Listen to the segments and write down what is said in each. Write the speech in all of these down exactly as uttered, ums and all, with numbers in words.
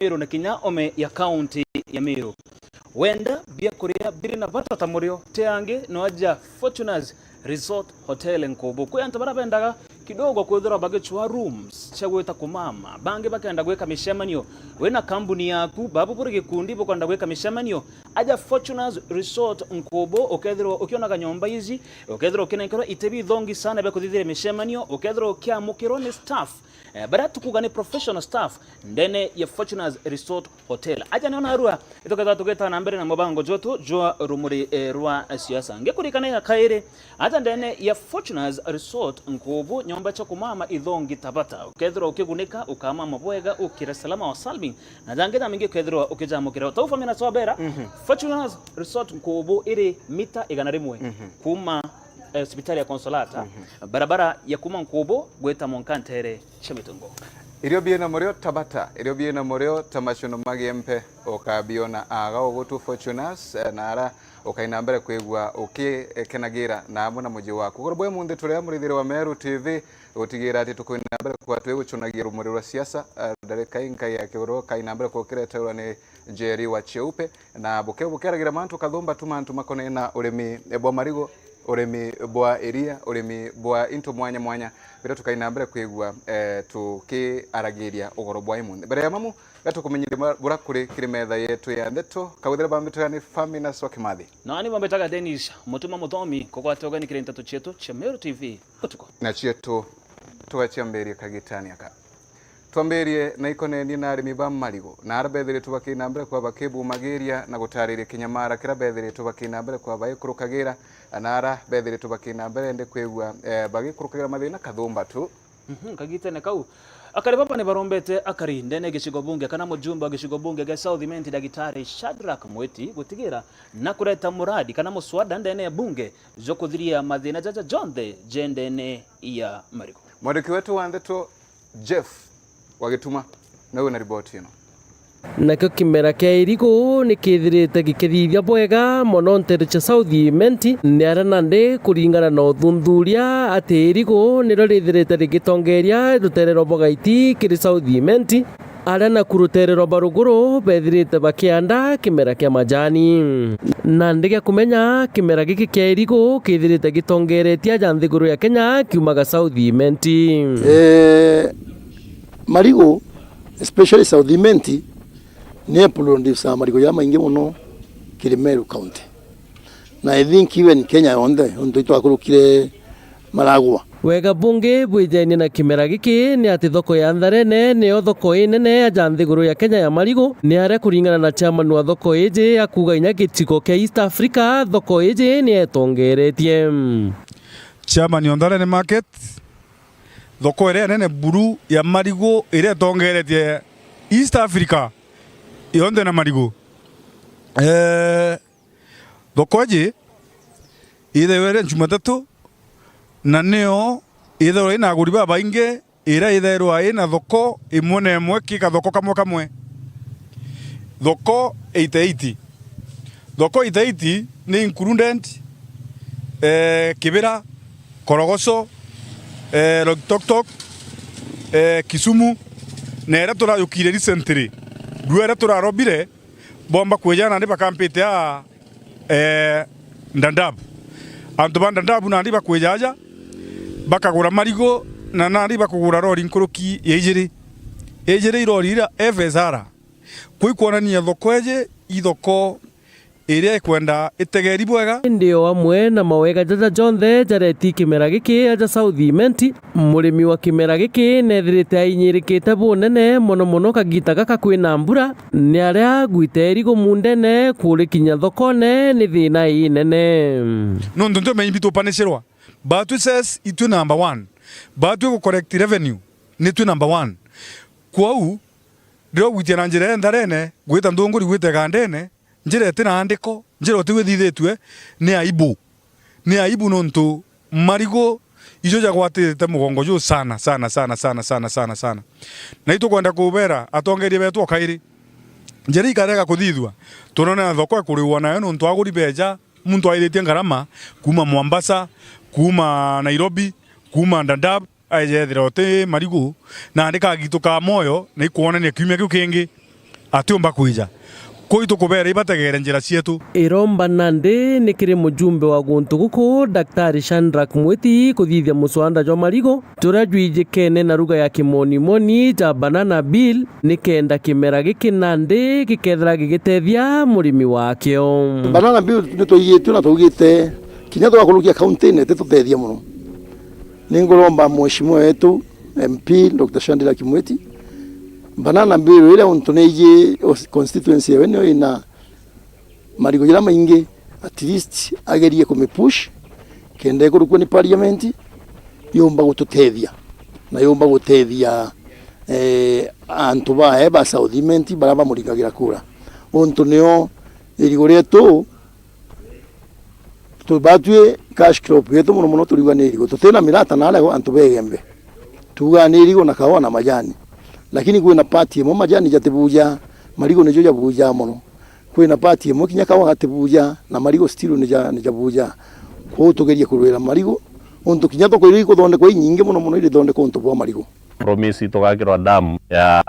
Meru na kinya ome ya kaunti ya Meru. Wenda biakuria biri na bata ta murio, ti angi no aja Fortuners Resort Hotel Nkubu. Kwi antu baria bendaga kidogo kwithirwa bagicwaa rooms cia gwita kumama, bangi bakenda gwika micemanio. Wina kambuni yaku, babu buri gikundi bukwenda gwika micemanio, aja Fortuners Resort Nkubu, ukethirwa ukionaga nyomba iji, ukethirwa ukinenkerwa iti bithongi sana bia kuthithiria micemanio, ukethirwa ukiamukirwa ni staff, eh, baria tukuga ni professional staff ndene ya Fortuners Resort Hotel. Aja nio narua itukethirwa tugita na mbere na mubango jwetu jwa rumuri, eh, rwa siasa. Ngikurikanaga kairi, aja ndene ya Fortuners Resort Nkubu, nyomba cia kumama ithongi ta bata. Ukethirwa ukigunika, ukamama bwega, ukire salama wa salmin, na jangi na mingi ukethirwa ukijamukira. Taufa mina twabera, Fortuners Resort Nkubu iri mita igana rimwe kuma, eh, cibitari ya Consolata, barabara ya kuma Nkubu gwita mwanka ntere cia Mitungo. Irio biina murio ta bata, irio biina murio ta macuno ma giempe, ukabiona aga ugutu Fortuners, eh, na ara ukaina mbere kwigua ukikenagira na amwe na muji waku. Ugoro bwa imunthi turi a murithiri wa Meru T V, gutigira ati tukwina mbere kwa twigucunagia rumuri rwa siasa, eh, ndarika inkai ya kigoro kaina mbere kukireterwa ni Njeri wa Cheupe, na buke bukeragira mantu kathumba tu mantu makonena urimi bwa marigo, urimi bwa iria, urimi bwa into mwanya mwanya, biria tukaina mbere kwigua, eh, tukiaragiria ugoro bwa imunthi. Mbere ya mamu, gatukumenyire ma-, bura kuri kiri metha yetu ya ndeto, kawithira bambitaga ni Faminas wa Kimathi. Nani bambitaga Dennis Mutuma Muthomi, kugwata ugeni kiri nteto cietu cia Meru T V utuku. Na cietu tugaciambiria kagitani aka. Twambirie na ikonenie na arimi ba marigu, na ara bethiritwe bakina mbere kwa bakibumagiria na gutariria kinyamara kiria bethiritwe bakina mbere kwa bagikurukagira, na ara bethiritwe bakina mbere ndi kwigua, eh, bagikurukagira mathina kathumba tu. Mhm, kagitene kau, akari baba ni barombete akari ndene gicigo bunge kana mujumbe wa gicigo bunge gia South Imenti, Dagitari Shadrack Mwiti, gutigira na kureta muradi kana muswada ndene ya bunge jwa kuthiria mathina jaja jonthe je ndene ya marigu. Mwandiki wetu wa ndeto Jeff wa Gituma, nawe na riboti ino. Nakio kimera kia irigu ni kithirite gikithithia bwega mono nteto cia South Imenti, ni aria nandi kuringana na uthuthuria ati irigu nirio rithirite rigitongeria rutere rwa bwagaiti kiri South Imenti, aria naku rutere rwa baruguru bethirite bakianda kimera kia majani. Nandi gia kumenya, kimera giki kia irigu kithirite gitongeretie aja nthiguru ya Kenya kiumaga South Imenti. Eh, marigu, especially South Imenti, ni produce marigu jamaingi mono kiri Meru County. Na I think even Kenya yonthe, untu itwakurukire maragwa. Wega bungi bwijenie na kimera giki ni ati thoko ya Ntharene niyo thoko inene aja nthiguru ya Kenya ya marigu, ni aria kuringana na chairman wa thoko iji akuga inya gicigo kia East Africa thoko iji ni etongeretie. Chairman wa Ntharene Market, thoko iria nene buru ya marigu iria etongeretie East Africa yonthe na marigu. Eh, Thoko iji ithairwa iri Jumatatu, na niyo ithairwa ina aguri babaingi, iria ithairwa ina thoko imwe na imwe ki kathoko kamwe kamwe. Thoko eighty eight. Thoko eighty eight ni included, eh, Kibera, Korogoco, eh, Loitoktok, eh, Kisumu, na iria turayukire recently. Ndua iria turarobire, bomba kwija nandi bakampite aa, eh, Dadaab. Antu ba Dadaab nandi bakwija aja, bakagura marigu, na nandi bakugura rori nkuruki ya ijiri. Ijiri irori ira F S R. Kwi kwonania thoko iji i thoko iria ikwenda itegeri bwega. Indi o amwe na mawega jaja jonthe jareti kimera giki aja South Imenti, murimi wa kimera giki nethirite ainyirikite bunene mono mono kagita gaka kwina mbura, ni aria gwita irigu mundene kurikinya thokone ni thina inene. Nontu ntio maimbi tupanicirwa. Batwi sales itwi number one. Batwi gu collect revenue nitwi number one. Kwou, riria ugwitia na njira ya Ntharene, gwita Nthunguri gwita Igandene, njira iti na andiko, njira uti withithitue, ni aibu. Ni aibu nontu marigu ijo jagwatirite mugongo juu sana, sana, sana. Na itukwenda kubera atongeria betu o kairi, njira ikarega kuthithua, tunone na thoko ikuriwa nayo nontu aguri beja, muntu airitie ngarama kuma Mombasa, kuma Nairobi, kuma Dadaab, aeje ethira uti marigu, nandi kagituka moyo, na ikwonania kiumia kiu kingi, atiumba kwija. Kuu itukubeera ibategeere njira cietu. Iromba nandi ni kiri mujumbe wa guntu guku, Daktari Shadrack Mwiti, kuthithia muswanda jwa marigu, turia jwijikene na ruga ya kimonimoni ja Banana Bill, nikenda kimera giki nandi gikethira gigitethia murimi wakio. Banana Bill ni twaigitue na twaugite kinya twakurukia kaunti-ini, ititutethia mono. Ninguromba mheshimiwa wetu M P Doctor Shadrack Mwiti, Banana Bill iria untu ni iji constituency yawe niyo ina marigu jaria maingi, at least agerie kumipush, kenda ikurukua ni parliament, yumba gututethia, na yumba gutethia, eh, antu bae ba South Imenti baria bamuringagira kura. Untu nio irigu rietu, tu-, batwi cash crop yetu mono mono turiuga ni irigu. Tutina mirata na aria antu ba Igembe. Tuugaa ni irigu na kaua na majani. Lakini kwina part imwe majani jatibuja, marigu nijo jabuja mono. Kwina part imwe kinya kaua gatibuja, na marigu still ni ja, ni jabuja. Kwou tugerie kurwira marigu, untu kinya thoko iria ikuthondekwa inyingi mono mono irithondekwa untu bwa marigu. Promise tugakirwa dam ya,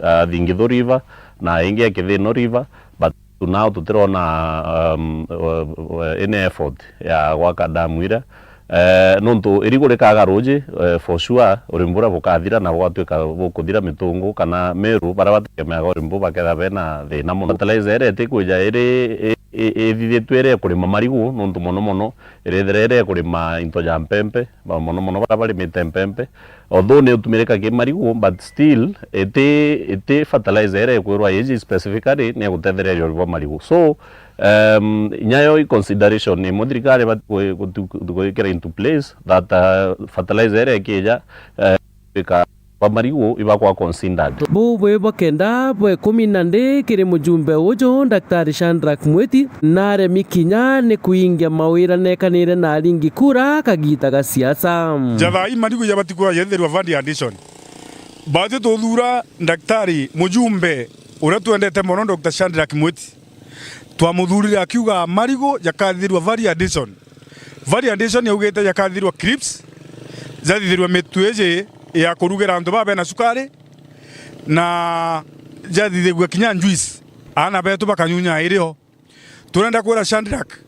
ya Thingithu River na ingi ya Kithino River, but to now tutirona, um, uh, uh, any effort ya gwaka dam iria. Eh, nontu irigu rikaga ruji, eh, for sure, urimi buria bukathira na bugatuika bukuthira Mitungu kana Meru, baria bategemeaga urimi buu bakethira bena thina mono. Fertilizer iria itikwija iri i-, i-, ithithitue iria ikurima marigu, nontu mono mono irithira iria ikurima into ja mpempe, ba-, mono mono baria barimite mpempe, although ni utumirika ki marigu, but still, iti, iti fertilizer iria ikwirwa iji specifically ni ya gutethereria urimi bwa marigu. So, um, nyayo i consideration imwe thirikari ibati gwi-, gutu-, gwikira into place that, uh, fertilizer iria ikija, uh, ika-, ba marigu ibakwa considered. Buu bwi bwa kenda bwa ikumi na ndi kiri mujumbe uju, Daktari Shadrack Mwiti, na aremi kinya ni kuingia mawira nekanire na aringi kura kagiita ga siasa. Jathaa i marigu jabati kwithirwa jethirwa value addition. Baatwi tuthuura Daktari mujumbe uria twendete mono, Doctor Shadrack Mwiti. Twamuthurire akiuga marigu jakathithirwa value addition. Value addition yaugite jakathithirwa crisps, jathithirwe mitu iji ya kurugira antu baa bena cukari, na jathithigua kinya juice, aana betu bakanyunya irio. Turenda kwira Shadrack,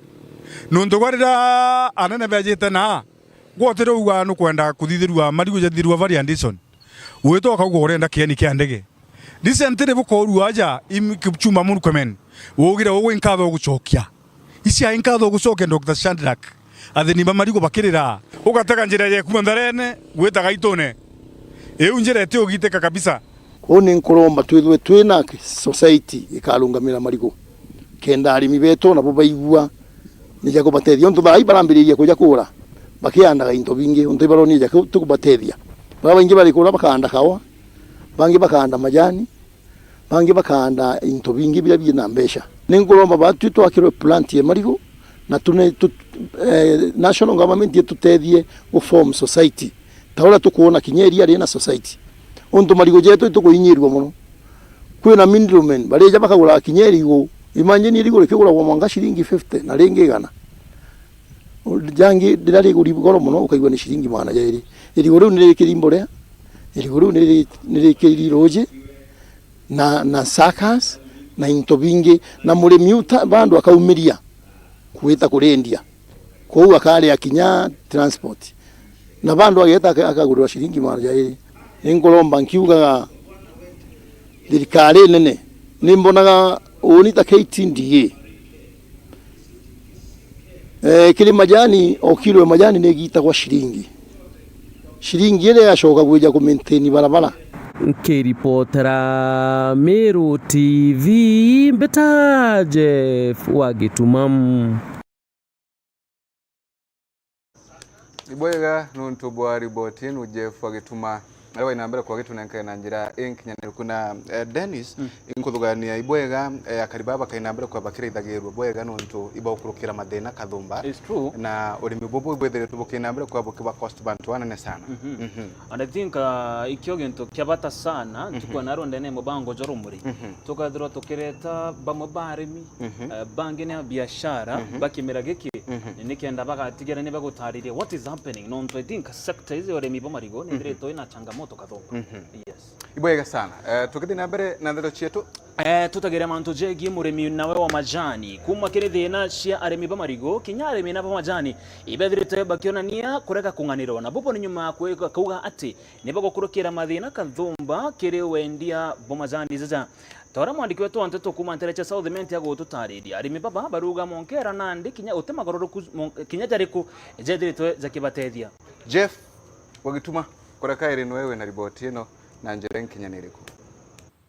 nontu gwa riria anene bejite naa, gwe utiri uga nukwenda kuthithirua marigu jathithirua value addition, wita ukauga urenda kieni kia ndege. Recently bukoorua aja, im-, Kipchumba Murkomen, wugire ugwe nkatho ugucokia. Ici ai nkatho ugucokia, Doctor Shadrack. Athini ba marigu bakirira. Ugatega njira ya kuma Ntharene, gwita Gaitune. Iu njira iti ugitika kabisa. Kwou ni nkuromba twithwe twina society ikarungamira marigu, kenda arimi betu nabo baigua ni ja kubatethia. Untu thaa ii barambiriria kuja kura, bakiandaga into bingi, untu ibaronia ja ku-, ti kubatethia. Baria baingi bari kura bakaanda kawa, bangi bakaanda majani, bangi bakaanda into bingi biria biina mbeca. Ni nkuromba baatwi twakirwe plant ya marigu, na tune-, tu-, eh, national government itutethie gu form society. Ta uria tukwona kinya iria rina society. Untu marigu jetu itukuinyirua mono. Kwina middlemen, barija bakagura kinya irigu. Imagine irigu rikiguragwa mwanka ciringi fifty na ringi igana. Jangi riria riguri goro mono ukaigua ni ciringi magana jairi. Irigu riu ni rikiri mborea, irigu riu ni ri-, ni rikiri ruji, na, na suckers, na into bingi, na murimi uta-, bandu akaumiria gwita kurendia. Kwou akaria kinya transport. Na bandu ageta aka-, akagurirwa ciringi magana jairi. Ni nkuromba nkiugaga thirikari nene, ni mbonaga uuni ta K T D A. Eh, kiri majani, o kilo ya majani ni igitagwa ciringi. Ciringi iria yacoka gwija ku maintain barabara. Nkiripotera Meru T V, mbita Jeff wa Gituma. Ibwega nontu bwa riboti inu, Jeff wa Gituma. Aria wai na mbere kwa gitunenkere na njira inkinyaniru kuna, eh, Dennis, mm, inkuthugania ibwega, eh, akari baa bakai na mbere kwa bakiraithagirua bwega nontu ibaukurukira mathina kathumba. It's true. Na urimi bubu ibwithiritwe bukai na mbere kwa bukiba cost bantu anene sana. Mhm. Mhm. And I think, uh, ikio gintu kia bata sana, mhm, ntuku ya naro ndene mubango jwa rumuri. Mhm. Tukethirwa tukireta bamwe ba arimi, mhm, eh, bangi ni a biashara, mhm, ba kimera giki, mhm, nikenda bagatigira ni bagutariria what is happening. Nontu I think sector ici ya urimi bwa marigu, mhm, nithiritwe ina changamoto kathumba. Mhm. Yes. Ibwega sana. Eh, tukithii na mbere na ndeto cietu, Eh, tutagire mantu jegie murimi nawe wa majani. Kuma kiri thina cia arimi ba marigu, kinya arimi na ba majani, ibethirite bakionania kurega kung'anirwa. Na bubu ni nyuma ya kwi-, kauga ati ni bagukurukira mathina kathumba kiri wendia bwa majani jaja. Ta uria mwandiki wetu wa nteto kuma ntere cia South Imenti agututariria, arimi baba baruga monkera nandi kinya uti magaruruku mon-, kinya jariku jethiritwe jakibatethia. Jeff Wagituma, kureka iri niwe wina riboti ino na njira nkinya ni iriku?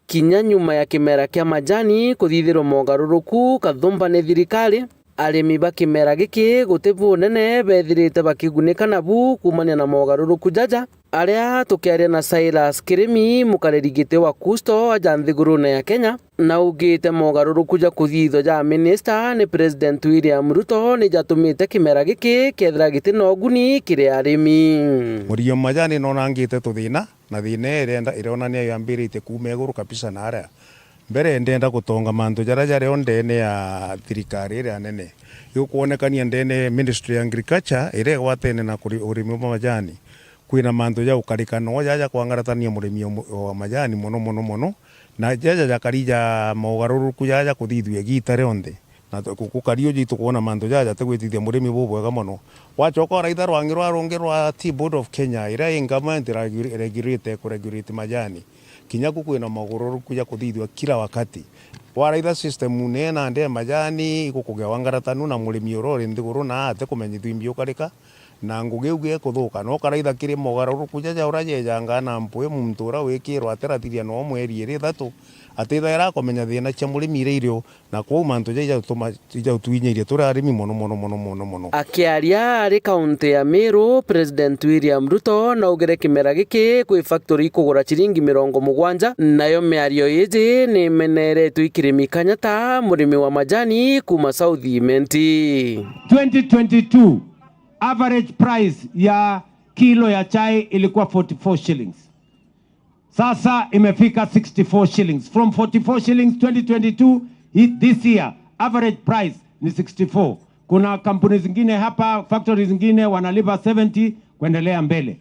Kinya nyuma ya kimera kia majani kuthithirwa mogaruruku kathumba ni thirikari, arimi ba kimera giki guti bunene bethirite bakigunika nabu kuumania na mogaruruku jaja. Aria tukiaria na Silas Kirimi, mukariri giti wa Kusto aja nthigurune ya Kenya, naugite mogaruruku ja kuthithwa ja minista ni President William Ruto ni jatumite kimera giki kethira giti na uguni kiri arimi. Murimi wa majani nonangite tuthina, na thina ii irenda, ironania yambiritie kuuma iguru kabisa na aria. Mbere ndenda gutonga mantu jaria jari o ndene ya thirikari iria nene. Igukwonekania ndene Ministry ya Agriculture iria igwatene na kuri-, urimi bwa majani. Kwina mantu ja ukarika no jaja kwangaratania murimi o mu-, wa majani mono, mono, mono. Na jaja jakari ja mogaruruku jaja kuthithua igita rionthe. Na tu-, ku-, gukari uju itukwona mantu jaja jatigwitithia murimi bubwega mono. Wachoka uraitha rwangi rwa rungi rwa Tea Board of Kenya, iria i government iraguri-, iregurite kuregurate majani. Kinya ku kwina mogaruruku ja kuthithua kila wakati. Waraitha system ni nandi ya majani, igukugewa ngaratanu na murimi uria uri nthiguru na atikumenyithua imbi ukarika. Na ngugi iu gikuthuka, no karaitha kiri mogaruruku jaja uria jejangaa na mpwi, muntu uria wikirwa atirathiria no mweri iri ithatu, atithaira akomenya thina cia murimi iria irio, na kwou mantu jau ijautuma, ijautwinyiria turi arimi mono, mono, mono, mono, mono. Akiaria ari kaunti ya Meru, President William Ruto naugire kimera giki kwi factory ikugura ciringi mirongo mugwanja, nayo miario iji ni imeneretwe i Kirimi Kanyata, murimi wa majani kuuma South Imenti. Twenty twenty-two, average price ya kilo ya chai ilikuwa forty-four shillings. Sasa imefika sixty-four shillings. From forty-four shillings twenty twenty-two, hii, this year, average price ni sixty-four. Kuna kampuni zingine hapa, factories zingine wanalipa seventy kuendelea mbele.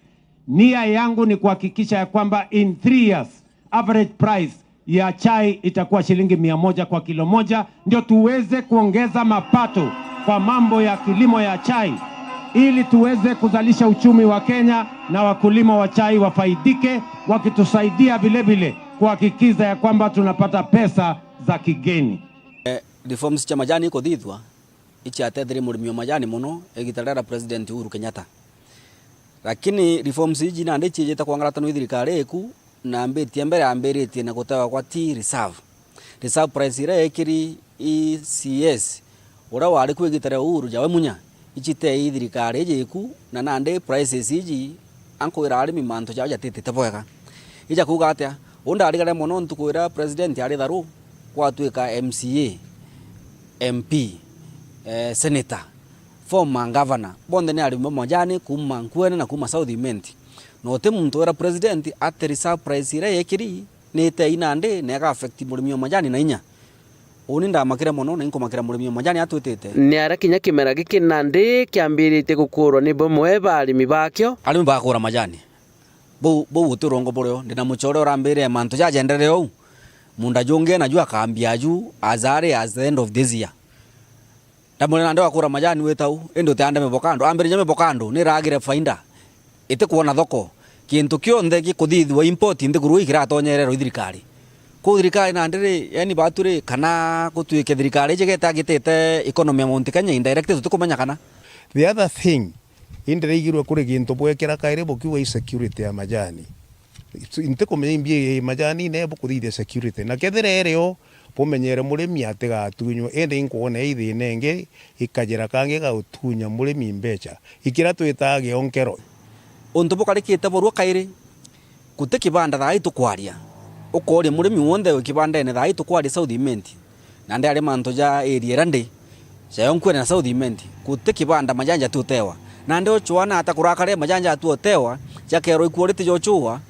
Nia yangu ni kuhakikisha ya kwamba in three years, average price ya chai itakuwa shilingi mia moja kwa kilo moja, ndio tuweze kuongeza mapato kwa mambo ya kilimo ya chai, ili tuweze kuzalisha uchumi wa Kenya na wakulima wa chai wafaidike, wakitusaidia vile vile kuhakikisha ya kwamba tunapata pesa za kigeni. Eh, reforms cia majani ikuthithwa, iciatethirie murimi wa majani mono igita riria President Uhuru Kenyatta. Lakini reforms iji nandi ciijite kwangaratanua i thirikari iku, na mbitie mbere yambiritie na gutewa kwa tea reserve. Reserve price iria yeekiri i C S, uria wari ku igita ria Uhuru, Jawe Munya, icitei i thirikari iji iku, na nandi prices iji ankwira arimi mantu jao jatitite bwega. Ija kuuga atia? Uu ndarigare mono ntuku iria president ari tharu, gwatuika M C A, M P, eh, senator, former governor, bonthe ni arimi ba majani kuuma Nkuene na kuuma South Imenti. Na uti muntu wira president ati reserve price iria yeekiri ni itei nandi na ika affect murimi wa majani na inya. Uuni ndamakire mono na inkumakira murimi wa majani atwitite. Ni aria kinya kimera giki nandi kiambiritie gukuurwa ni bamwe ba arimi bakio. Arimi bakura majani. Buu, buu guti urongo burio. Ndina muchore urambire mantu jajenderere uu. Munda jungi naju akambia aju as early as the end of this year. Ndamwira nandi wakura majani wita u, indi utiande mivokando. Ambiriria mivokando ni iragire faida, itikwona thoko. Kintu kionthe gikuthithua import nthiguru ii kiratonyererwa i thirikari. Kwou thirikari nandi ri, yani batu ri, kana gutuike thirikari iji geta gitite economy ya Mount Kenya indirect, tutikumenya kana. The other thing, indi raigirwe kuri gintu bwekira kairi bukiuga i security ya majani. Ntikumenya imbi i majani ne bukuthithia security. Na kethira irio, bumenyere murimi atigatunywe, indi inkwona i thina ingi, ikajira kangi ga gutunya murimi mbecha. Ikira twitaa gionkero. Untu bukarikite burua kairi, guti kibanda thaa ii tukwaria. Ukooria murimi wonthe wi kibandene thaa ii tukwaria South Imenti. Nandi ari mantu ja area iria ndi, jayo Nkuene na South Imenti, guti kibanda majani jatutewa. Nandi uchwana ata kurakare majani jatutewa, jakerwa i quality jochua,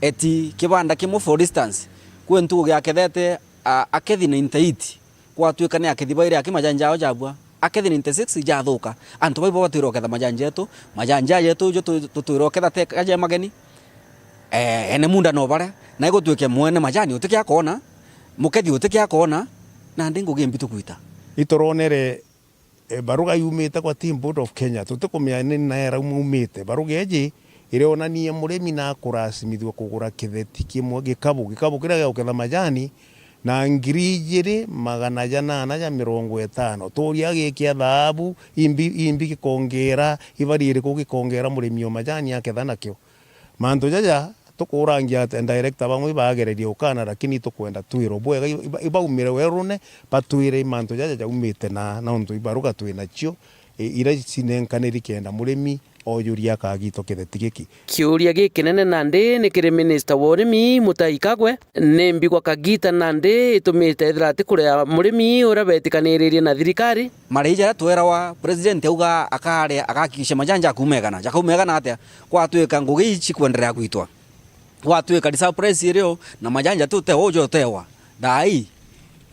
eti kibanda kimwe for instance, kwi ntuku giakethete, a, akethi ninety eight, gwatuika ni akethi bairi aki majani jao jabua, akethi ninety six jathuka. Antu baibo batwire uketha majani jetu, majani ja jetu jo tu-, tutwire uketha teka ja mageni. Eh, ene munda no baria, na igutuike mwene majani utikia koona, Mukethi utikia koona, nandi ngugi mbi tukwita. Ituronere, eh, baruga yumite kwa Tea Board of Kenya, tutikumenya ni naera umite. Baruga iji irionanie murimi na kurasimithua kugura kitheti kimwe, gikabu, gikabu kiria gia guketha majani, na ngiri ijiri magana janana ja mirongo itano. Tuuria gikia thaabu, imbi, imbi gikongera, ibari iriku gikongera murimi o majani aketha nakio? Mantu jaja tukurangia ati director bamwe ibagererie ukana, lakini tukwenda twirwe bwega, iba-, ibaumire werune, batwire mantu jaja jaumite na, na untu ibaruga twinacio, i-, iria cinenkaniri kenda murimi ojuria akagitwa kitheti giki. Kiuria gikinene nandi ni kiri minista wa urimi, Mutahi Kagwe, ni mbi gwa kagita nandi itumite ethira atikuria murimi uria betikaniririe na thirikari? Marii jaria twerawa, president auga akaria, agahakikisha majani jakuuma igana. Jakauma igana atia? Gwatwika ngugi iji cikwenderea gwitwa. Gwatwika reserve price irio na majani jatute uju utewa. Thaa ii,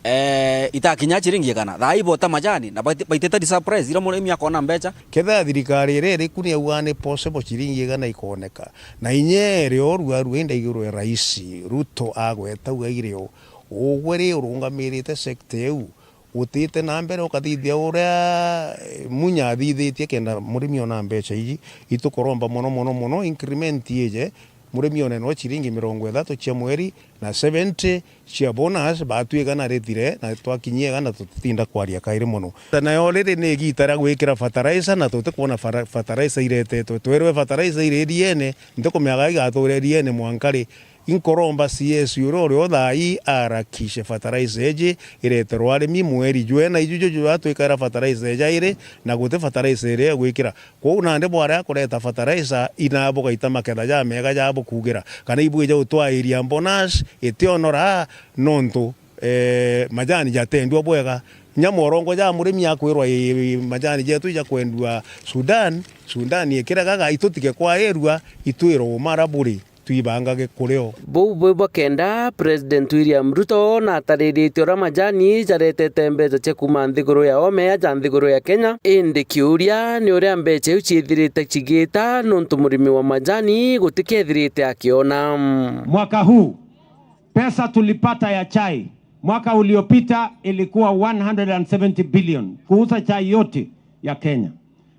eh, itakinya ciringi igana. Thaa ii bota majani na baiti-, baitite reserve price iria murimi akona mbeca. Kethira thirikari iria iri ku ni yauga ni possible ciringi igana ikoneka, na inya irio ruarua indaigirwe rais Ruto agweta uga irio, ugwe ri urungamirite sector iu, utite na mbere ukathithia uria, eh, Munya athithitie kenda murimi ona mbeca iji. Itukuromba mono, mono, mono increment ije, murimi one no ciringi mirongo ithatu cia mweri na seventy cia bonus, batwi igana rithire na twakinyia igana tutitinda kwaria kairi mono. Nayo riri ni igita ria gwikira fertilizer na tutikwona fera-, fertilizer iretetwe. Twerwe fertilizer iri iriene, ntikumenya kana igatura iriene mwanka ri. Inkuromba C S uria uri o thaa ii arakishe fertilizer iji ireterwe arimi mweri jwena, iju juju jwatwikaira fertilizer jairi na guti fertilizer iria igwikira. Kwou nandi bwaria kureta fertilizer, ina bugaita maketha jamega ja bukugira, kana ibwija utwairia bonus itionora, nontu, eh, majani jatendua bwega. Nya mworongo ja murimi akwirwa, ii, majani jetu ijakwendua Sudan, Sudan ikiragaga, itutige kwairua, itwirwe umara buri. Twibangage kurio. Buu bwi bwa kenda, President William Ruto natariritie uria majani jaretete mbeca cia kuuma nthiguru ya Oome aja nthiguru ya Kenya, indi kiuria ni uria mbeca iu ciithirite cigita, nontu murimi wa majani gutikethirite akiona. Mwaka huu, pesa tulipata ya chai, mwaka uliopita ilikuwa one hundred and seventy billion kuuza chai yote ya Kenya.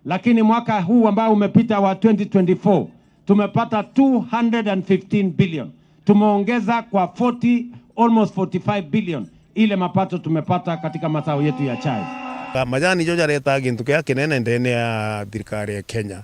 Lakini mwaka huu ambao umepita wa twenty twenty-four, tumepata two hundred and fifteen billion. Tumeongeza kwa forty, almost forty-five billion ile mapato tumepata katika mazao yetu ya chai. Majani jo jareta gintu kia kinene ndene ya thirikari ya Kenya.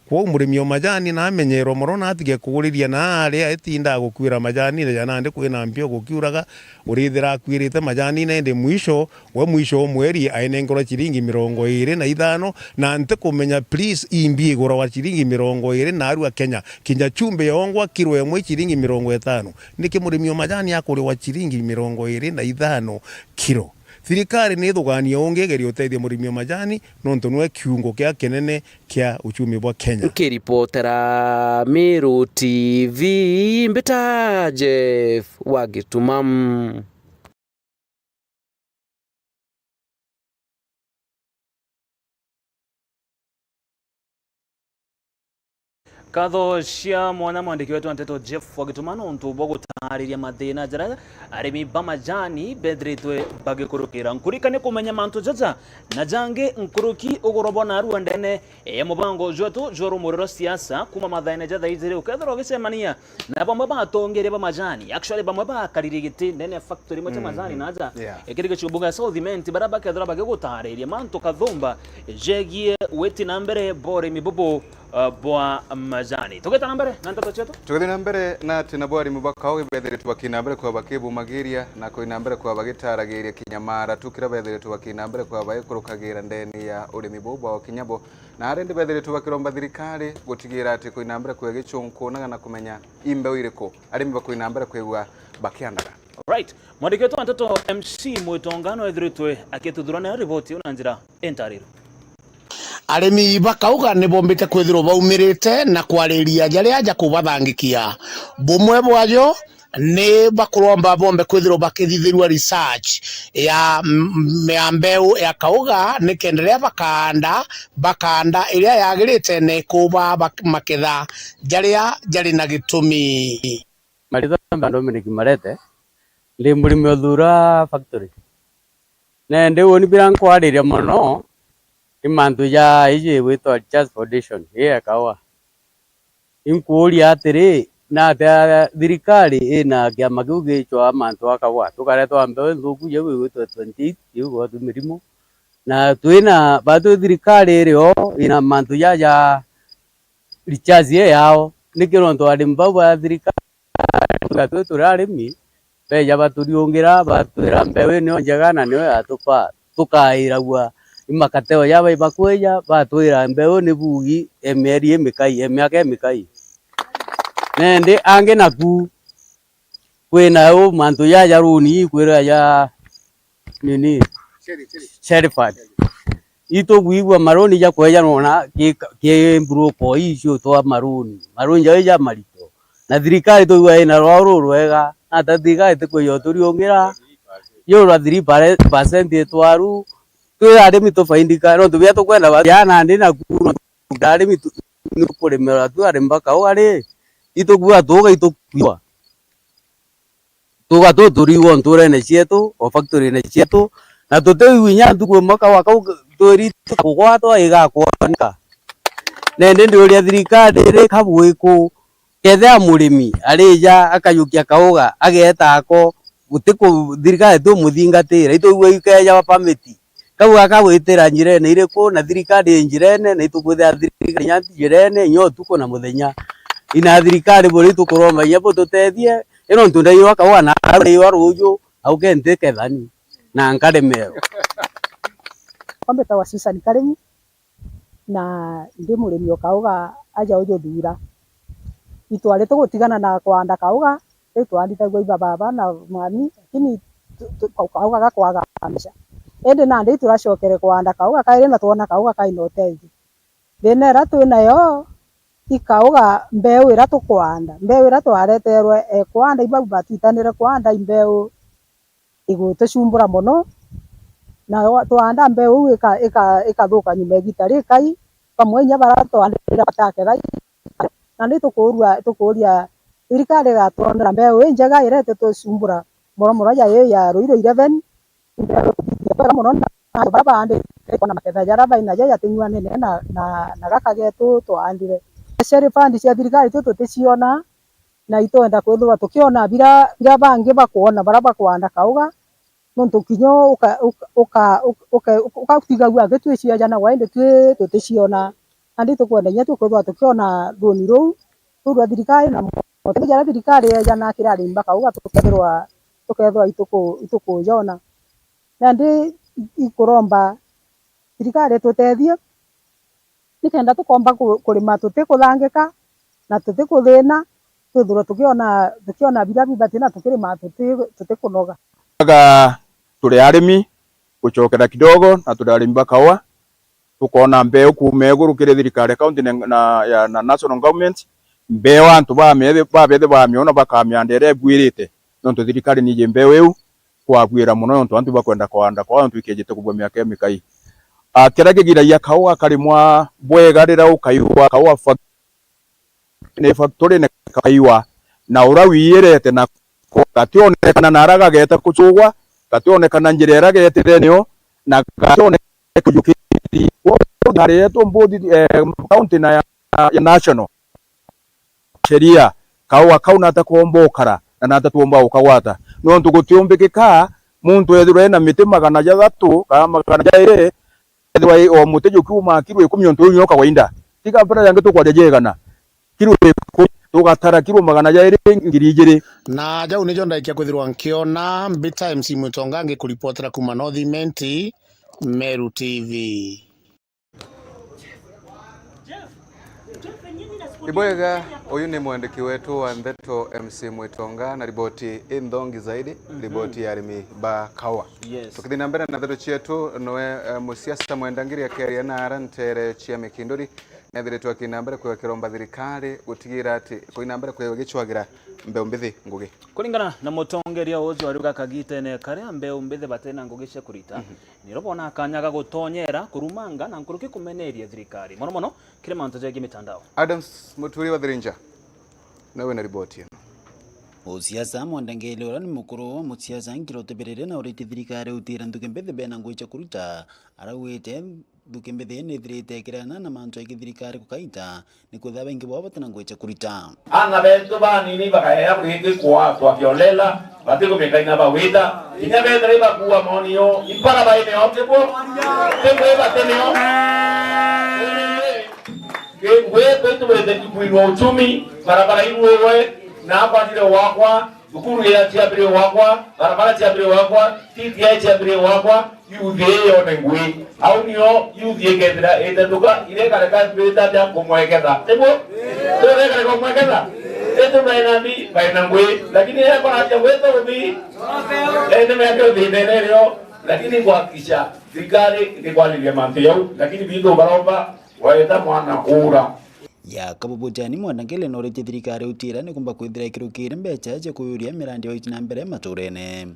Kwou murimi o majani na amenyerwe mono na atige kuguriria na aria etinda gukuira majani, na ja nandi kwina mbio gukiuraga, urithira akuirite majani na indi mwisho, we mwisho o mweri ainengerwa ciringi mirongo iri na ithano, na ntikumenya please imbi iguragwa ciringi mirongo iri na arua Kenya, kinya chumbi yongwa kiro imwe ciringi mirongo itano. Niki murimi o majani akuriwa ciringi mirongo iri na ithano kiro? Thirikari ni ithuganie ungi igerie utethia murimi o majani, nontu niwe kiungo kia kinene kia uchumi bwa Kenya. Nkiripotera Meru T V, mbita Jeff wa Gituma. Nkatho cia mwanya mwandiki wetu wa nteto Jeff wa Gituma nontu bwa gutaariria mathina jaria arimi ba majani bethiritwe bagikurukira. Nkurikanie kumenya mantu jaja na jangi nkuruki ugurwa bwa narua ndene ya mubango jwetu jwa rumuri rwa siasa kuuma mathaene ja thaa ijiri ukethirwa ugicemania na bamwe ba atongeria ba majani. Actually, bamwe bakarire giti ndene ya factory imwe cia majani na aja ikiri gichumbu gia South Imenti, baria bakethirwa bagigutariria mantu kathumba jegie witi na mbere bwa urimi bubu, uh, bwa majani. Tugita na mbere na nteto cietu. Tugithi na mbere na ati nabo arimi ba kaugi bethiritwe bakina mbere kwa bakibumagiria na kwina mbere kwa bagitaragiria kinya maratu kiria bethiritwe bakina mbere kwa bagikurukagira ndeni ya urimi buu bwao kinya bo. Na arindi bethiritwe bakiromba thirikari gutigira ati kwina mbere kwa gichunkunaga na kumenya i mbeu iriku arimi bakwina mbere kwigua bakiandaga. Alright. Mwandiki wetu wa nteto M C Mwitonga no ethiritwe akituthurania riboti iu na njira intariro. Arimi bakauga ni bombite kwithirwa baumirite na kwariria jaria jakubathangikia. Bumwe bwajo ni bakuromba bombe kwithirwa bakithithirua research ya, ya mbeu ya kauga, ni kenda riria bakaanda, bakaanda iria yagirite na ikuba bak-, maketha jaria jari na gitumi. Maritha mba Dominic Marete, Ndi murimi o Thuura factory. Na indi uni bira nkwariria mono ni mantu ja iji igwitwa Richards Foundation, ii ya kaua. Inkuuria atiri, natia thirikari ina kiama kiu giicwaa mantu a kaua? Tukaretwa mbeu nthuku jau igwitwa twenty eight, iu gwatu mirimu. Na twina, batwi thirikari irio ina mantu jaja Richards ii yao, niki nontu arimi bau ba thirikari, twi turi arimi, beja baturiungira, batwira mbeu ii niyo njega na niyo yatufaa, tukairagua i makateo ja bai bakwija, batwira mbeu ni buugi e mieri imikai, e miaka imikai. Nendi angi naku, kwina u mantu jaja runi ikwira ja nini? Sheriford. Itugwigua maruni ja kweja nona ki, ki mburuko ii cio twa maruni. Maruni jau ja marito. Na thirikari tugua ina rwao rurwega. Na ta thirikari tikwija uturiungira. Yo rwa three percent itwaru. Twi arimi tufaindika. Nontu bia tukwenda ba, ya nandi naku, nontu arimi tu, ni kurimira tu arimi ba kaua ri. Itugua tuga itukwigua. Tuga tuturiigua nturene cietu, o factory-ine cietu, na tutiigua inya ntuku imwe kaua kau twirite kugwatwa igakwoneka. Nendi ndiuria thirikari iri kabwiku, kethira murimi arija akajukia kauga, ageeta ako, gutiku, thirikari tumuthingatira, itwigua ikeeja wa permit. Kau gaka gwitira njirene iriku, na thirikari i njirene, na itukwithira thirikari inya njirene, inya utuku na muthenya. Ina thirikari buri tukuromba inya bututethie, i nontu ndaiwa kaua na ndaiwa ruuju, au ke ntikethani, na nkaremerwa. Kwa mbitawa Susan Karimi, na ndi murimi o kauga aja uju Thuura. Itwari tugutigana na kwanda kauga, riu twandithagua iba baba na mami, lakini tu, tu, kau, kauga gakwaga mbeca. Indi nandi ituracokere kwanda kauga kairi na twona kauga kaina utethio. Thina iria twinayo, i kauga mbeu iria tukwanda, mbeu iria twareterwe, e, kwanda, ibau batwitanire kwanda i mbeu igutucumbura mono, na wa, twanda mbeu iu ika, ika, ikathuka nyuma ya igita rikai, bamwe inya bara twandire bataketha. Nandi tukuurua, tukuuria thirikari igatwonera mbeu injega iria ititucumbura mono mono ja ii ya Ruiru eleven, mbeu iria mono na antu bara baandite ikona maketha jaria bainajo jatinyuanene na, na, na gaka getu twaandire. Special fund cia thirikari tu tuticiona, na itwenda kwithirwa tukiona bira, bira bangi bakwona bara bakwanda kauga, nontu kinya uka, uka, uka, uka, uka, ukatigagua angi twiciajanagwa indi twi tuticiona. Nandi tukwenda inya tu kwithirwa tukiona runi ruu, ruu rwa thirikari na motethia jaria thirikari yeejana kiri arimi ba kauga tukethirwa, tukethirwa ituku, itukujona. Nandi i, ikuromba thirikari itutethie, nikenda tukomba ku, kurima tutikuthangika na tutikuthina, twithirwe tukiona, tukiona biria bibati na tukirima tuti, tutikunoga. Aga turi arimi gucokera kidogo, na turi arimi ba kaua, tukoona mbeu kuuma iguru kiri thirikari ya county na, na, ya, na national government, mbeu antu bamethi, babethi bamiona bakamianda iria ibwirite, nontu thirikari niiji mbeu iu, kwabwira mono nontu antu bakwenda kwanda kwao nontu ikejite kubua miaka imikai. A, kiria kigiragia kaua karimwa bwega riria ukaigua kaua fa-, ni factory ni kaiwa, na uria wiirete nako gationekana na aria gagete kucugwa, gationekana njira iria getire nio, na gationekana kujukiri. Kwou thirikari yetu mbuthi, eh, county na ya, ya national sheria, kaua kau nata koomba ukara, na nata twoomba ukagwata. Nontu gutiumbikika muntu ethirwa ena miti magana jathatu kana magana jairi, ethirwa i, o muti jukiuma kiro ikumi, ontu iu nio kawaida. Tiga mpira yangi tukwaria ja igana. Kiro ikumi, tugatara kiro magana jairi ngiri ijiri. Na jau nijo ndaikia kwithirwa nkiona. Mbita M C Mwitonga ngikuripotera kuuma North Imenti, Meru T V. Ibwega, uyu ni mwandiki wetu wa ndeto M C Mwitonga na riboti inthongi zaidi, mhm, riboti ya arimi ba kaua. Yes. Tukithi na mbere na ndeto cietu, noe, eh, musiasa Mwenda Ngiri akiaria na ara ntere cia Mikinduri, nethiritwe akina mbere kwigakiromba thirikari gutigira ati kuina mbere kwigwa gicwagira mbeu mbithi ngugi. Kuringana na mutongeria uju ariuga kagitene karia mbeu mbithi batina ngugi cia kurita, mhm, niro bona kanya ga gutonyera kurumanga na nkuruki kumeneria thirikari, mono mono kiri mantu jegii mitandao. Adams Muturi wa Thirinja, nawe na riboti ino. Usiasa Mwandangeli uria ni mukuru wa musiasa Nkiroto Birire na uritie thirikari utiira nthuki mbithi bena ngugi cia kuruta, araugite nthuki mbithi nithirite ikirana na mantu ya githirikari kukaita, nikwithira baingi bao batina ngugi cia kuruta. Aana betu banini bakaea gwikikwa twa kiolela, batikumikaina bawita, kinya bethira ibakuua maoni yo, impara baine o tibwo, tibwo ibatinio. Ngwite ituwite kuinua uchumi, barabara iruwe, na akwatire wakwa, thukuru ya ciambire wakwa, barabara ciambire wakwa, T T I ciambire wakwa, youth ii yone ngui. Au nio youth ikethira itetuka, irekareka twita atia kumweketha. Niguo? Turekareka kumweketha? Itu baina mbi, baina ngui. Lakini ekora atia gwita uthi? Ene meke uthi nene rio. Lakini kuhakikisha thirikari ni kwariria mantu jau. Lakini bitu baromba, waeta mwana ura. Ya Kabubujani Mwandangeli noritie thirikari utiira nikumba kwithira ikirukire mbeca cia kuyuria mirandi ya uiti na mbere maturene.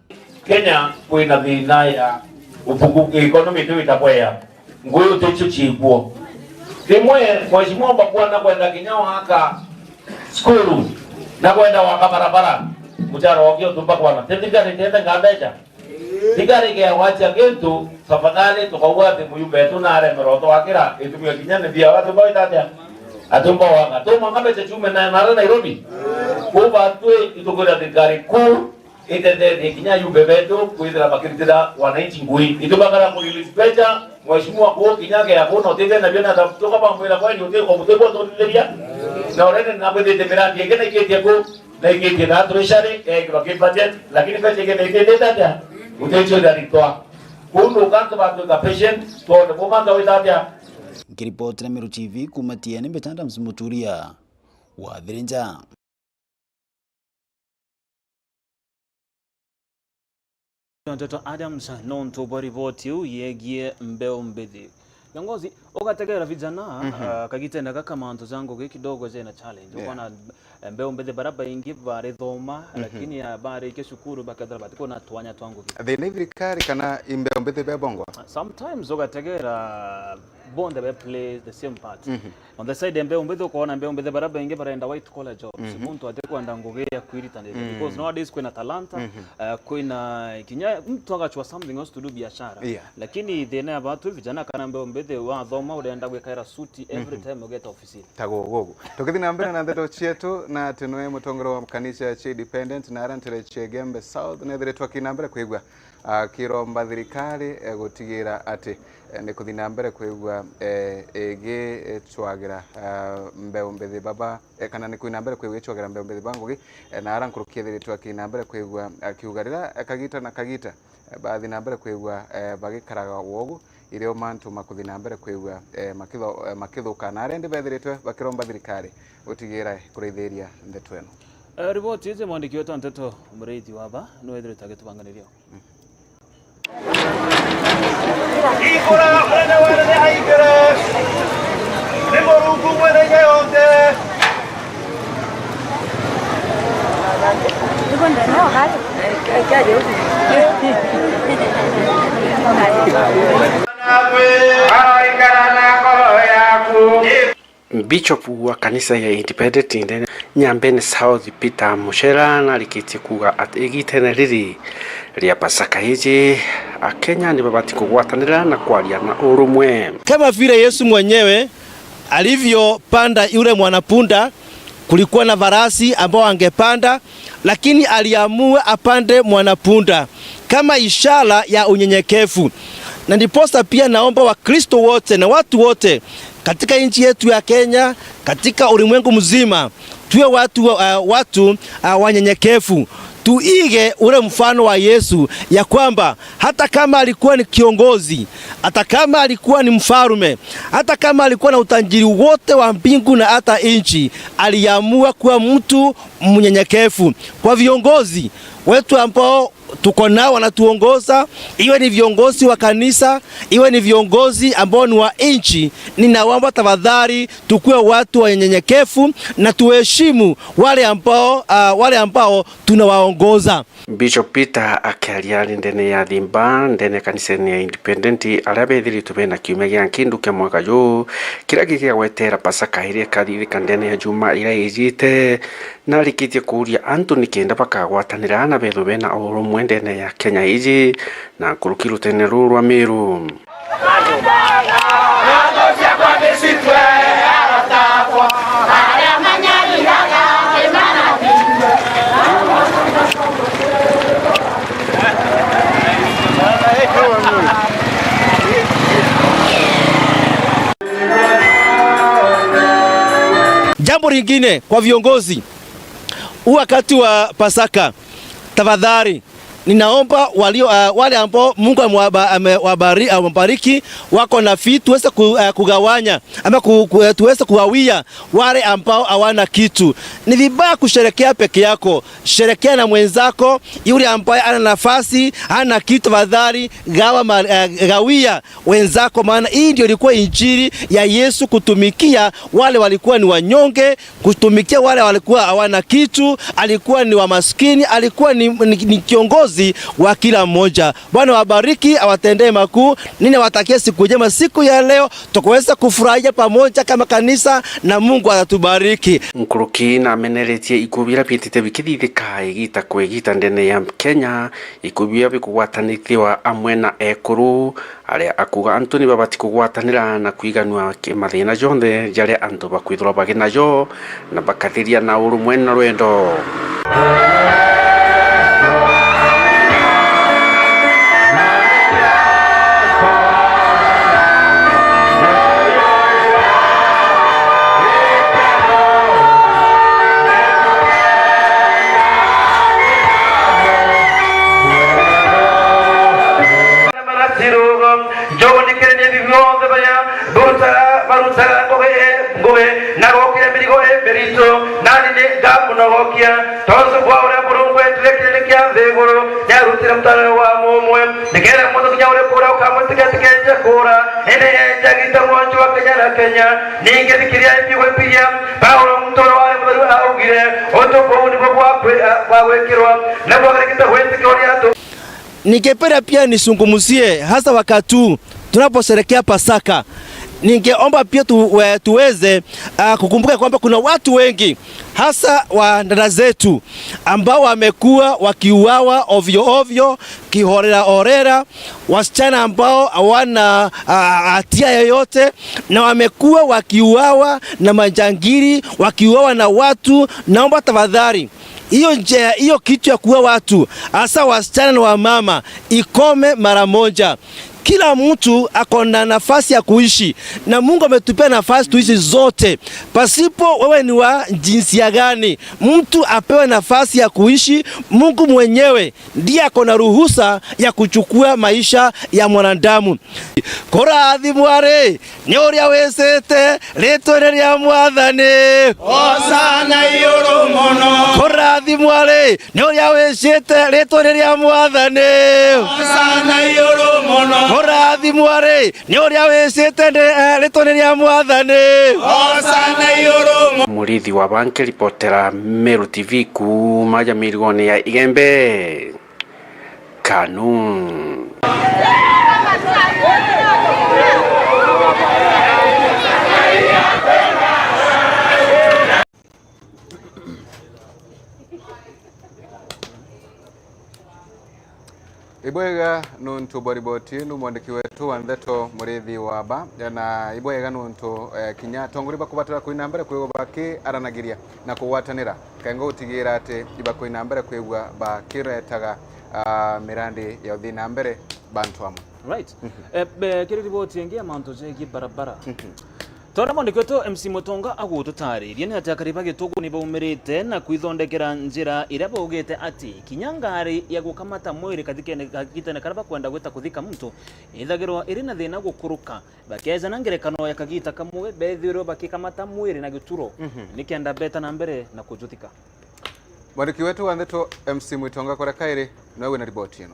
Kenya kwina thina ya upungu, economy tu itabwea. Nguyu ticio ciikuo. Rimwe mheshimiwa mbakwana kwenda kinya waka skuru na kwenda waka barabara. Muchara wakio tumba kwana. Tethikari tende ngambeca. Thirikari igegwatia gintu, tafadhali tukauga ati muyumba wetu naremerwa twakira itumio kinya ni bia watu bawita atia? Atumba waka. Tu mwaka mbeca ciume na nara Nairobi. Kuu batwi itukwira thirikari kuu itethethie kinya ayumbe betu kwithira bakiritira wananchi ngui. Itubakara ku release mbeca, mheshimiwa kuu kinya gea kuna utithia nabio na tuka bamwira kwani uti omutebo tunitheria. Na urene na bwithite mirandi ingi na ikitie ku na ikitie na treasury, yaikirwa ki budget, lakini mbeca ingi na ikitie atia? Guticio iraritwa. Kuu nukantu batwika patient, twone kumanta wita atia? Nkiripotera Meru T V kuuma Tiene, mbeta Adams Muturia wa Thirinja. Nteto Adams, nontu bwa riboti iu yegie mbeu mbithi. Kiongozi, ugategera vijana, mhm, ah, kagitene gaka mantu ja ngugi kidogo jena challenge. Yeah. Ukona, eh, mbeu mbithi bara baingi barithoma, mhm, lakini, ah, barikia cukuru bakethira batikona twanya twa ngugi. Thina i thirikari kana i mbeu mbithi bebongwa? Sometimes ugategera bonthe be play the same part. Mhm. On the side ya mbeu mbithi, ukoona mbeu mbithi bara baingi barenda white collar jobs. Mhm. Muntu atikwenda ngugi ya kwiritanira. Mhm. Because nowadays kwina talanta, mhm, eh, kwina kinya muntu agachwa something else to do biashara. Yeah. Lakini thina ya batu vijana kana mbeu mbithi wathoma urenda gwikaira suti every, mhm, time ugeta ofisini. Ta gugu. Tukithi na mbere na ndeto cietu, na ati nwe mutongoria wa kanisa cia Independent na aria ntere cia Igembe South, nethiritwe akina mbere kwigua akiromba thirikari, eh, gutigira ati, eh, ni kuthi na mbere kwigua, eh, igicwagira, ah, mbeu mbithi baba, eh, kana ni kuthi na mbere kwigua icwagira mbeu mbithi ba ngugi, eh, na ara nkuruki ethiritwe akina mbere kwigua akiuga rira, eh, kagita na kagita, eh, bathi na mbere kwigua, eh, bagikaraga wogu, irio mantu makuthi na mbere kwigua, eh, makitho-, eh, makithuka. Na aria ndi bethiritwe bakiromba thirikari gutigira kuraithiria ndeto ino. Eh, riboti iji mwandiki wetu wa nteto Muriithi Waba niwe ethiritwe agitubanganiria. Ikura, munene wa anene aikire. Ni Murungu mwene inya yonthe. Aroikara na ngoro yaku. Bishop wa kanisa ya Independent ndene Nyambene South, Peter Muchera, narikitie kuuga ati igitene riri ria Pasaka iji, Akenya ni babati kugwatanira na kwaria na urumwe. Kama vile Yesu mwenyewe alivyopanda yule mwanapunda, kulikuwa na farasi ambao angepanda, lakini aliamua apande mwanapunda kama ishara ya unyenyekevu. Na ndiposa pia naomba Wakristo wote na watu wote katika nchi yetu ya Kenya, katika ulimwengu mzima, tuwe watu, uh, watu, uh, wanyenyekevu. Tuige ule mfano wa Yesu, ya kwamba hata kama alikuwa ni kiongozi, hata kama alikuwa ni mfalme, hata kama alikuwa na utajiri wote wa mbingu na hata nchi, aliamua kuwa mtu mnyenyekevu. Kwa viongozi, Wetu ambao tuko nao wanatuongoza, iwe ni viongozi wa kanisa, iwe ni viongozi ambao ni wa nchi, ninawaomba tafadhali tukue watu wanyenyekevu na tuheshimu wale ambao, ah, wale ambao tunawaongoza. Bishop Peter akiaria ari ndene ya Thimba, ndene ya kanisene ya Independent, aria bethiritwe bena kiumia gia nkindu kia mwaka juu, kiria gigagwetera Pasaka iria ikathithika ndene ya juma iria ijite, na arikitie kuuria antu nikenda bakagwatanira na bethwe bena urumwe ndene ya Kenya iji na nkuruki rutene ruu rwa Meru. Jambo lingine kwa viongozi, huu wakati wa Pasaka, tafadhali, ninaomba walio, ah, wale ambao Mungu amewaba-, amewabari-, amewabariki, wako na vitu, tuweze ku-, ah, kugawanya, ama ku-, ku-, eh, tuweze kugawia wale ambao hawana kitu. Ni vibaya kusherekea peke yako, sherekea na mwenzako, yule ambaye ana nafasi, hana kitu, tafadhali, gawa ma-, eh, gawia wenzako, maana hii ndio ilikuwa injili ya Yesu, kutumikia wale walikuwa ni wanyonge, kutumikia wale walikuwa hawana kitu, alikuwa ni wa maskini, alikuwa ni, ni, ni kiongozi wa kila mmoja. Bwana wabariki, awatendee makuu. Ninawatakia siku njema siku ya leo, tukaweza kufurahia pamoja kama kanisa na Mungu atatubariki. Nkuruki nameneretie ikuo biria biitite bikithithika igita kwa igita ndene ya Kenya, ikuo biria bikugwatanithiwa amwe na ekuru, aria akuuga antu ni babati kugwatanira na kwiganua ki-, mathina jonthe jaria antu bakwithirwa bagi najo, na bakathiria na urumwe na rwendo. Maratirugo, njogu nikirenie bibi bonthe baya, baruta-, barutaga ngugi i ngugi, na gukira mirigo i miritu, nani ni ngamũnogokia, tontu bwa uria Murungu endire kirindi kia nthi iguru, niarutire mutaro wa mumwe, nikenda muntu kinya uriku uria ukamwitikia atikenje kuura, indi enje agita mwonju wa Kenya na Kenya. Ningi thikiria imbi gwipiria, Paulo muntu uria wari mutheru augire, untu buu nibu bwa kwi-, bwa gwikirwa, na bwagarikite gwitikia uria antu. Ningependa pia nizungumzie hasa wakati huu tunaposherehekea Pasaka. Ningeomba pia tu-, we-, tuweze, ah, kukumbuka kwamba kuna watu wengi, hasa wa dada zetu, ambao wamekuwa wakiuawa ovyo ovyo, kihorera horera, wasichana ambao hawana, ah, hatia yoyote, na wamekuwa wakiuawa na majangili, wakiuawa na watu. Naomba tafadhali, hiyo njia, hiyo kitu ya kuua watu, hasa wasichana na wamama, ikome mara moja. Kila mtu ako na nafasi ya kuishi, na Mungu ametupea nafasi tuishi zote, pasipo wewe ni wa jinsia gani. Mtu apewe nafasi ya kuishi. Mungu mwenyewe ndiye ako na ruhusa ya kuchukua maisha ya mwanadamu. Kurathimwa ri, ni uria wicite ritwene ria Mwathani. Hosana iguru mono. Kurathimwa ri, ni uria wicite ritwene ria Mwathani. Hosana iguru mono. Kurathimwa ri, ni uria wicite ndi-, eh, ritwene ria Mwathani. Hosana iguru mono. Murithi wa Banke ripotera Meru T V kuuma ja mirigone ya Igembe. Kanu. Ibwega nuntu bwa riboti inu, mwandiki wetu wa ndeto Murithi wa Ba, na ibwega nuntu, eh, kinya atongoria bakubatara kwina mbere kwigwa bakiaranagiria na kugwatanira. Kaingo gutigira ati ibakwina mbere kwigua bakiretaga, ah, mirandi ya uthii na mbere bantu amwe. Right. Mhm. Eh, be-, kiri riboti ingi ya mantu jegii barabara. Mhm. Tore mwandiki wetu M C Mutonga agututaririe ni ati akari ba Gitugu ni baumirite na kwithondekera njira iria baugite ati kinya ngari ya gukamata mwiri kathikene, kagitene karia bakwenda gwita kuthika muntu ithagirwa iri na thina gukuruka. Bakeja na ngerekano ya kagita kamwe, bethirwe bakikamata mwiri na gituro, mhm, nikenda beta na mbere na kujuthika. Mwandiki wetu wa ndeto M C Mwitonga Korekairi niwe wina riboti ino.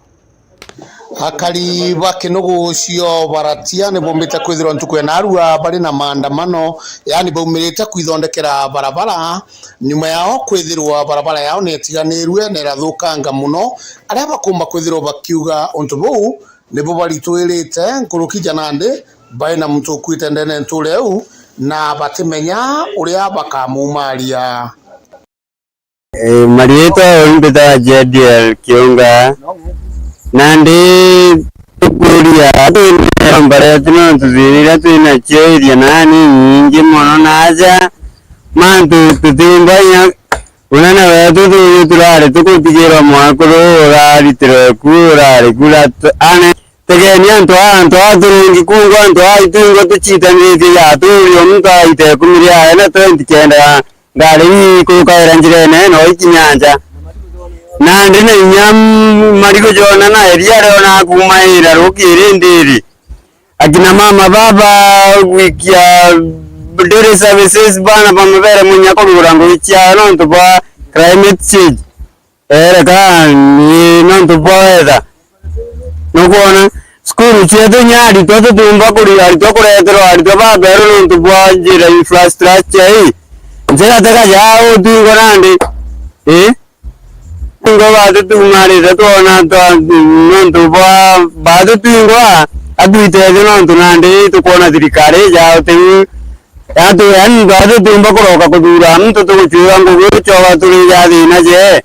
Akari ba Kinugu cio Baratia ni bombite kwithirwa ntuku ya narua bari na maandamano, yaani baumirite kwithondekera barabara, nyuma yao kwithirwa barabara yao ni itiganirue na irathukanga muno, aria bakumba kwithirwa bakiuga untu buu nibo baritwirite nkuruki ja nandi bai na muntu ukuite ndene nture iu na batimenya uria bakamumaria. Ii, mariitwa uu mbitawa Jediel Kiunga. Nandi tukuria antu ni nyomba yetu, nontu thina iria twinacio iria nani nyingi mono, na aja mantu tutiumba inya unene wetu tuuju turari tukutigirwa mwakuru uraritirwe ku urari kura ane tegeni antu aa, antu aa turungi kungu, antu aa itwingwa tucitaniritie ya aturi, o muntu aite ikumi riawe na twenty kenda ngari ii ikurukaira njirene no ikinya nja. Nandi na inya marigu jona na iria riona kumaira rukiri ndiri. Akina mama baba gwikia daily services bana bamabere munya kurugura ngugi ciao nontu bwa climate change. Ereka ni nontu bwa weather. Nukwona? Cukuru cietu inya aritwa tutiumba kuri aritwa kureterwa aritwa baberu nontu bwa njira infrastructure ii. Njira teka ja utwingwa nandi. Ii? Ngo batutumarite twona twa nontu bwa batutwingwa atwitethie nontu nandi tukwona thirikari ja utiu. Yatu yani batutiumba kuroka kuthura muntu tuguchura ngugi uchoka turi ja thina je.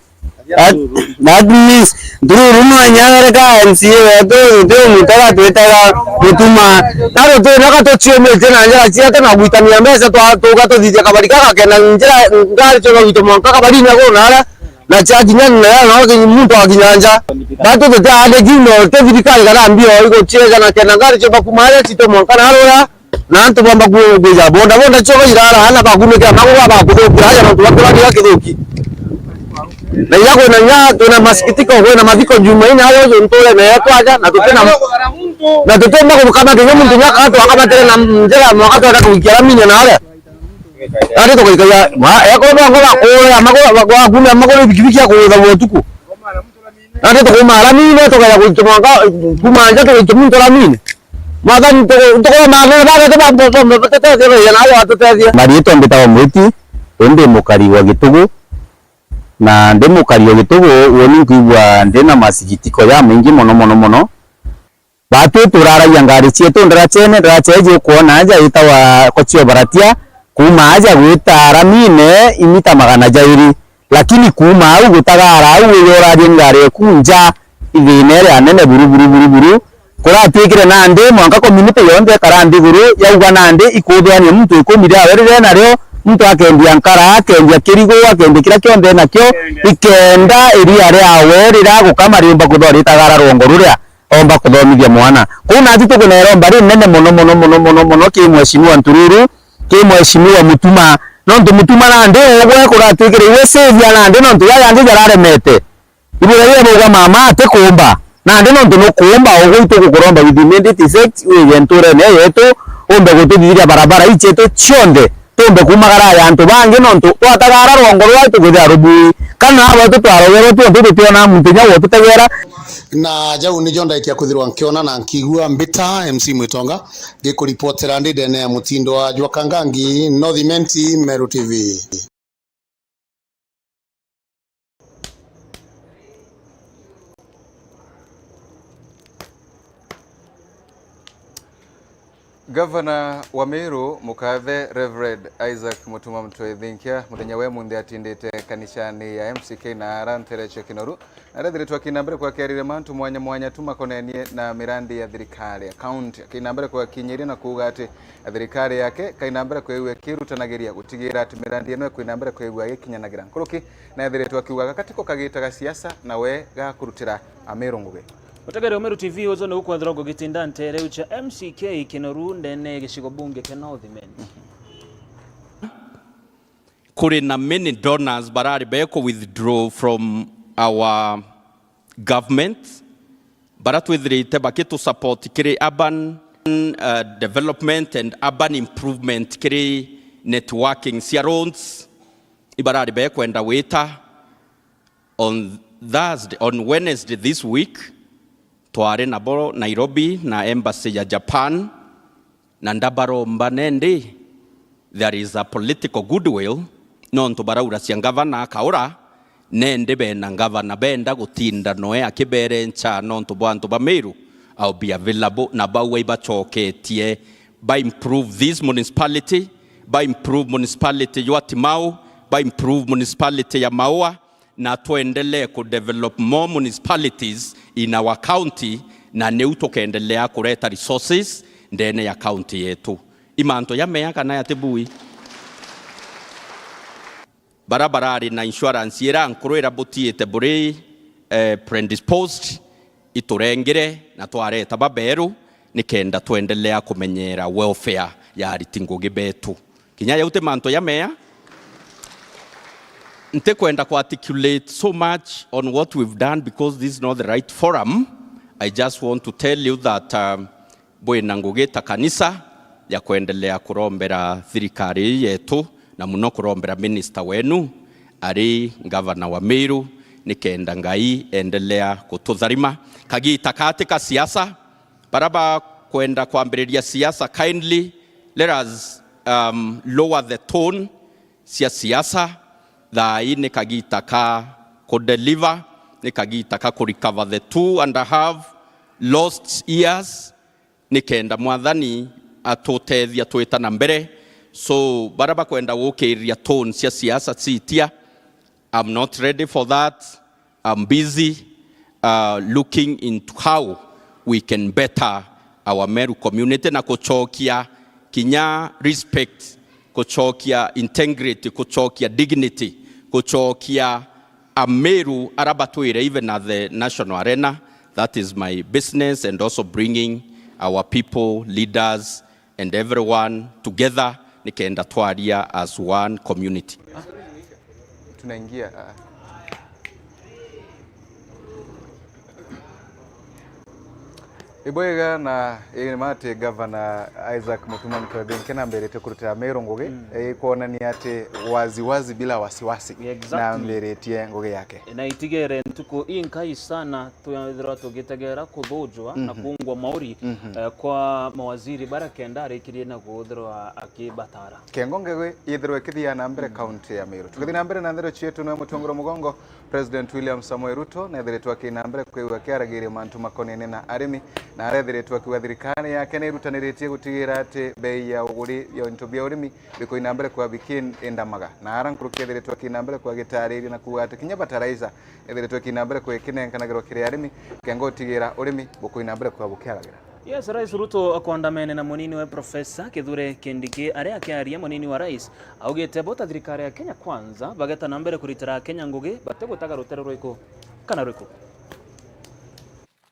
That, that means, ntururu no inya wereka M C A wetu, tuti muntu agatwitaga mutuma. Na ruti naka tuciumite na njira cietu na gwitania mbeca twa, tuga tuthithia kabari kaka kena njira ngari cio bagwita mwanka kabari na gona ara, na cia kinya na ya no muntu akinya nja. Batu tuti ande kiuno, te thirikari kana mbio iguchiega na kena ngari cio bakuma aria cito mwanka na rura. Na antu bomba ku-, kwija boda boda cio bairara ana bakunike amaguru abakuthukira aja nontu bakurania kithuki. Na inya kwina inya twina masikitiko, kwina mathiko Jumaine aja uju nturene yetu aja na tutina na tutumba kumukama kinya muntu nyaka twakamatire na njira mwaka twenda kuikia ramine na aria. Nandi tugaikaia ma eko bongo bakuya amaguru bakuna amaguru bikibiki ya kuwitha utuku. Nandi tukuma ramine tukaja kuikia mwaka kuma nja tugaika muntu ramine. Mwathani, ntukumathana babetu batutethereria nawe watutethia. Mariitwa mbitagwa Mwiti, indi mukari wa Gitugu, na ndi mukari wa Gitugu, uuni nkwigua ndi na masikitiko jamaingi mono mono mono. Batu turaragia ngari cietu ndarachene, ndaracha iji ukwona aja itagwa Kochio Baratia, kuuma aja gwita Ramine imita magana jairi. Lakini kuuma au gutagara au iyorarie ngari eku nja, ithina iria nene buru buru buru buru. Kuratwikire nandi mwanka community yonthe ikara nthiguru yauga nandi ikuthwania muntu ikumi riawe riria nario muntu akendia nkara, akendia kirigu, akendia kiria kionthe nakio, ikenda iria riawe riria agukama riumba kuthwa ritagara rwongo ruria omba kuthomithia mwana. Kuu nati tukunera omba rinene mono mono mono mono mono ki mheshimiwa Ntururu, ki mheshimiwa Mutuma, nontu Mutuma nandi ugwe kuratwikire iwe save ya nandi nontu ya yangi jararemete. Ibura iria bauga mama ati kuumba, nandi nontu nukuumba ugwe itugukuromba with humility effect wije nturene yetu, umbe gututhithiria barabara ii cietu cionthe, tumbe kumagara ya antu bangi nontu twatagara rwongo rwa tukwithira rubui, kana abo tu twarogerwe tuontu tutiona muntu inya wotutegera. Na jau nijo ndaikia kwithirwa nkiona na nkigua mbita M C Mwitonga, ngikuripotera ndi ndene ya mutindo wa jwa Kangangi, North Imenti, Meru T V. Gavana wa Meru, Mukathe Reverend Isaac Mutuma Mutwe Thinkia, muthenya wa umunthi atindite kanisani ya M C K na ara ntere cia Kinoru, na arethiritwe akina mbere kwakiarire mantu mwanya mwanya tu makonenie na mirandi ya thirikari ya kaunti. Akina mbere kwakinyiria na kuuga ati thirikari yake kaina mbere kwigua ikirutanagiria gutigira ati mirandi ino ikwina mbere kwigua igikinyanagira nkuruki, na ethiritwe akiuga gakatiko kagitaga siasa nawe gakurutira Ameru ngugi. Utegere Umeru T V, uju niu kwethirwa gugitinda ntere iu cia M C K Kinoru ndene gicigo bunge kia North Imenti. Kuri na many donors barari beku withdraw from our government, bara twithirite bakitu support kiri urban, uh, development and urban improvement kiri networking cia roads, ibarari bekwenda wita On Thursday, on Wednesday this week, twari nabo Nairobi na embassy ya Japan, na ndabaromba nendi there is a political goodwill, nontu barauracia ngavana akaura, nendi bena ngavana benda gutinda noe akiberencha nontu bwa antu ba Meru. I'll be available, na bau ibachoketie, ba improve this municipality, ba improve municipality ya Timau, ba improve municipality ya Maua, na twendelee ku develop more municipalities in our county, na niu tukendelea kureta resources ndene ya county yetu. I mantu jamea kana jatibui? Bara barari na insurance ira nkuru ira butiite buri, eh, predisposed, iturengire na twareta baberu, nikenda twendelea kumenyera welfare ya ariti ngugi betu. Kinya jau ti mantu jamea. Ntikwenda ku articulate so much on what we've done because this is not the right forum. I just want to tell you that, um, bwina ngugi ta kanisa ya kwendelea kurombera thirikari ii yetu, na muno kurombera minister wenu ari ngavana wa Meru, nikenda Ngai endelea gututharima. Kagita kati ka siasa, bara bakwenda kwambiriria siasa, kindly let us, um, lower the tone cia siasa. Thaa ii ni kagita ka ku deliver, ni kagita ka ku recover the two and a half lost years, nikenda Mwathani atutethia twita na mbere. So, bara bakwenda gukiriria tone cia siasa citia, I'm not ready for that. I'm busy, uh, looking into how we can better our Meru community na kuchokia kinya respect, kuchokia integrity, kuchokia dignity, kuchokia Ameru ara batwire even at the national arena. That is my business, and also bringing our people, leaders, and everyone together nikenda twaria as one community. Tunaingia, ah. Ibwega na ii ni ma ati Gavana Isaac Mutuma Muturethi Nkena ambiritie kurutira Meru ngugi, mm, ikwonania ati wazi wazi bila wasiwasi, exactly, na ambiritie ngugi yake. Na itigere ntuku inkai sana twethirwa tugitegera kuthujwa na, mhm, kuungwa mauri, mhm, eh, kwa mawaziri bara kenda arikirie na kuthirwa akibatara. Kengo ngegwe yithirwe ikithia na mbere, mm, kaunti ya Meru. Tukithii na mbere na nthero cietu, niwe mutongoria mugongo President William Samoei Ruto neethiritwe akina mbere kwigua akiaragiria mantu makonene na arimi, na arethiritwe akiuga thirikari yake ni irutaniritie gutigira ati bei ya uguri ya into bia urimi bikuina mbere kwa bikindamaga, na ara nkuruki ethiritwe akina mbere kwa gitariria na kuuga ati kinya bataraica ethiritwe ikina mbere kwa ikinenkanagirwa kiri arimi, kengo utigira urimi bukuina mbere kwa bukiaragira. Yes, Rais Ruto akwandamene na munini we Professor Kithure Kindiki. Aria akiaria, munini wa rais augite bo ta thirikari ya Kenya Kwanza bageta na mbere kuritira Akenya ngugi batigutaga rutere rwiku kana rwiku.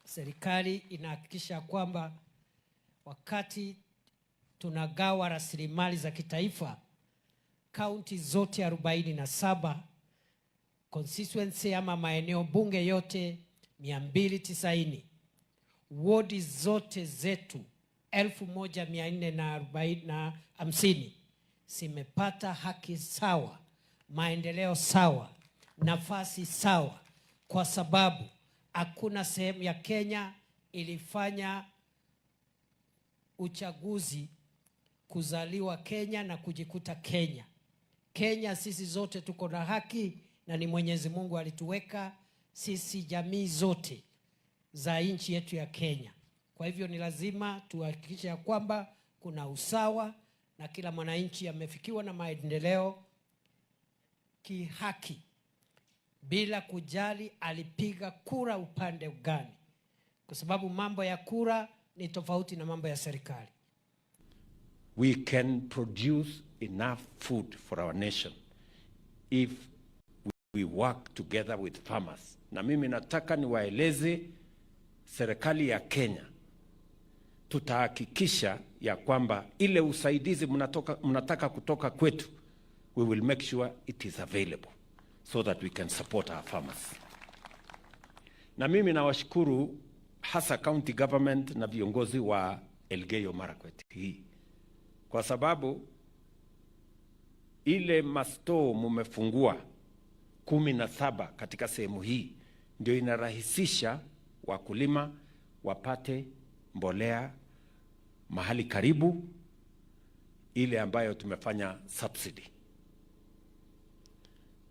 Serikali inahakikisha kwamba wakati tunagawa rasilimali za kitaifa, kaunti zote arobaini na saba, constituency ama maeneo bunge yote mia mbili tisaini, wodi zote zetu elfu moja mia nne na arobaini na hamsini zimepata haki sawa, maendeleo sawa, nafasi sawa, kwa sababu hakuna sehemu ya Kenya ilifanya uchaguzi kuzaliwa Kenya na kujikuta Kenya. Kenya sisi zote tuko na haki, na ni Mwenyezi Mungu alituweka sisi jamii zote za nchi yetu ya Kenya. Kwa hivyo ni lazima tuhakikishe ya kwamba kuna usawa na kila mwananchi amefikiwa na maendeleo kihaki, bila kujali alipiga kura upande gani, kwa sababu mambo ya kura ni tofauti na mambo ya serikali. We can produce enough food for our nation if we work together with farmers. Na mimi nataka niwaeleze serikali ya Kenya, tutahakikisha ya kwamba ile usaidizi mnatoka, mnataka kutoka kwetu, we will make sure it is available so that we can support our farmers. Na mimi nawashukuru hasa county government na viongozi wa Elgeyo Marakwet hii, kwa sababu ile mastore mumefungua, kumi na saba katika sehemu hii ndio inarahisisha wakulima wapate mbolea mahali karibu ile ambayo tumefanya subsidy.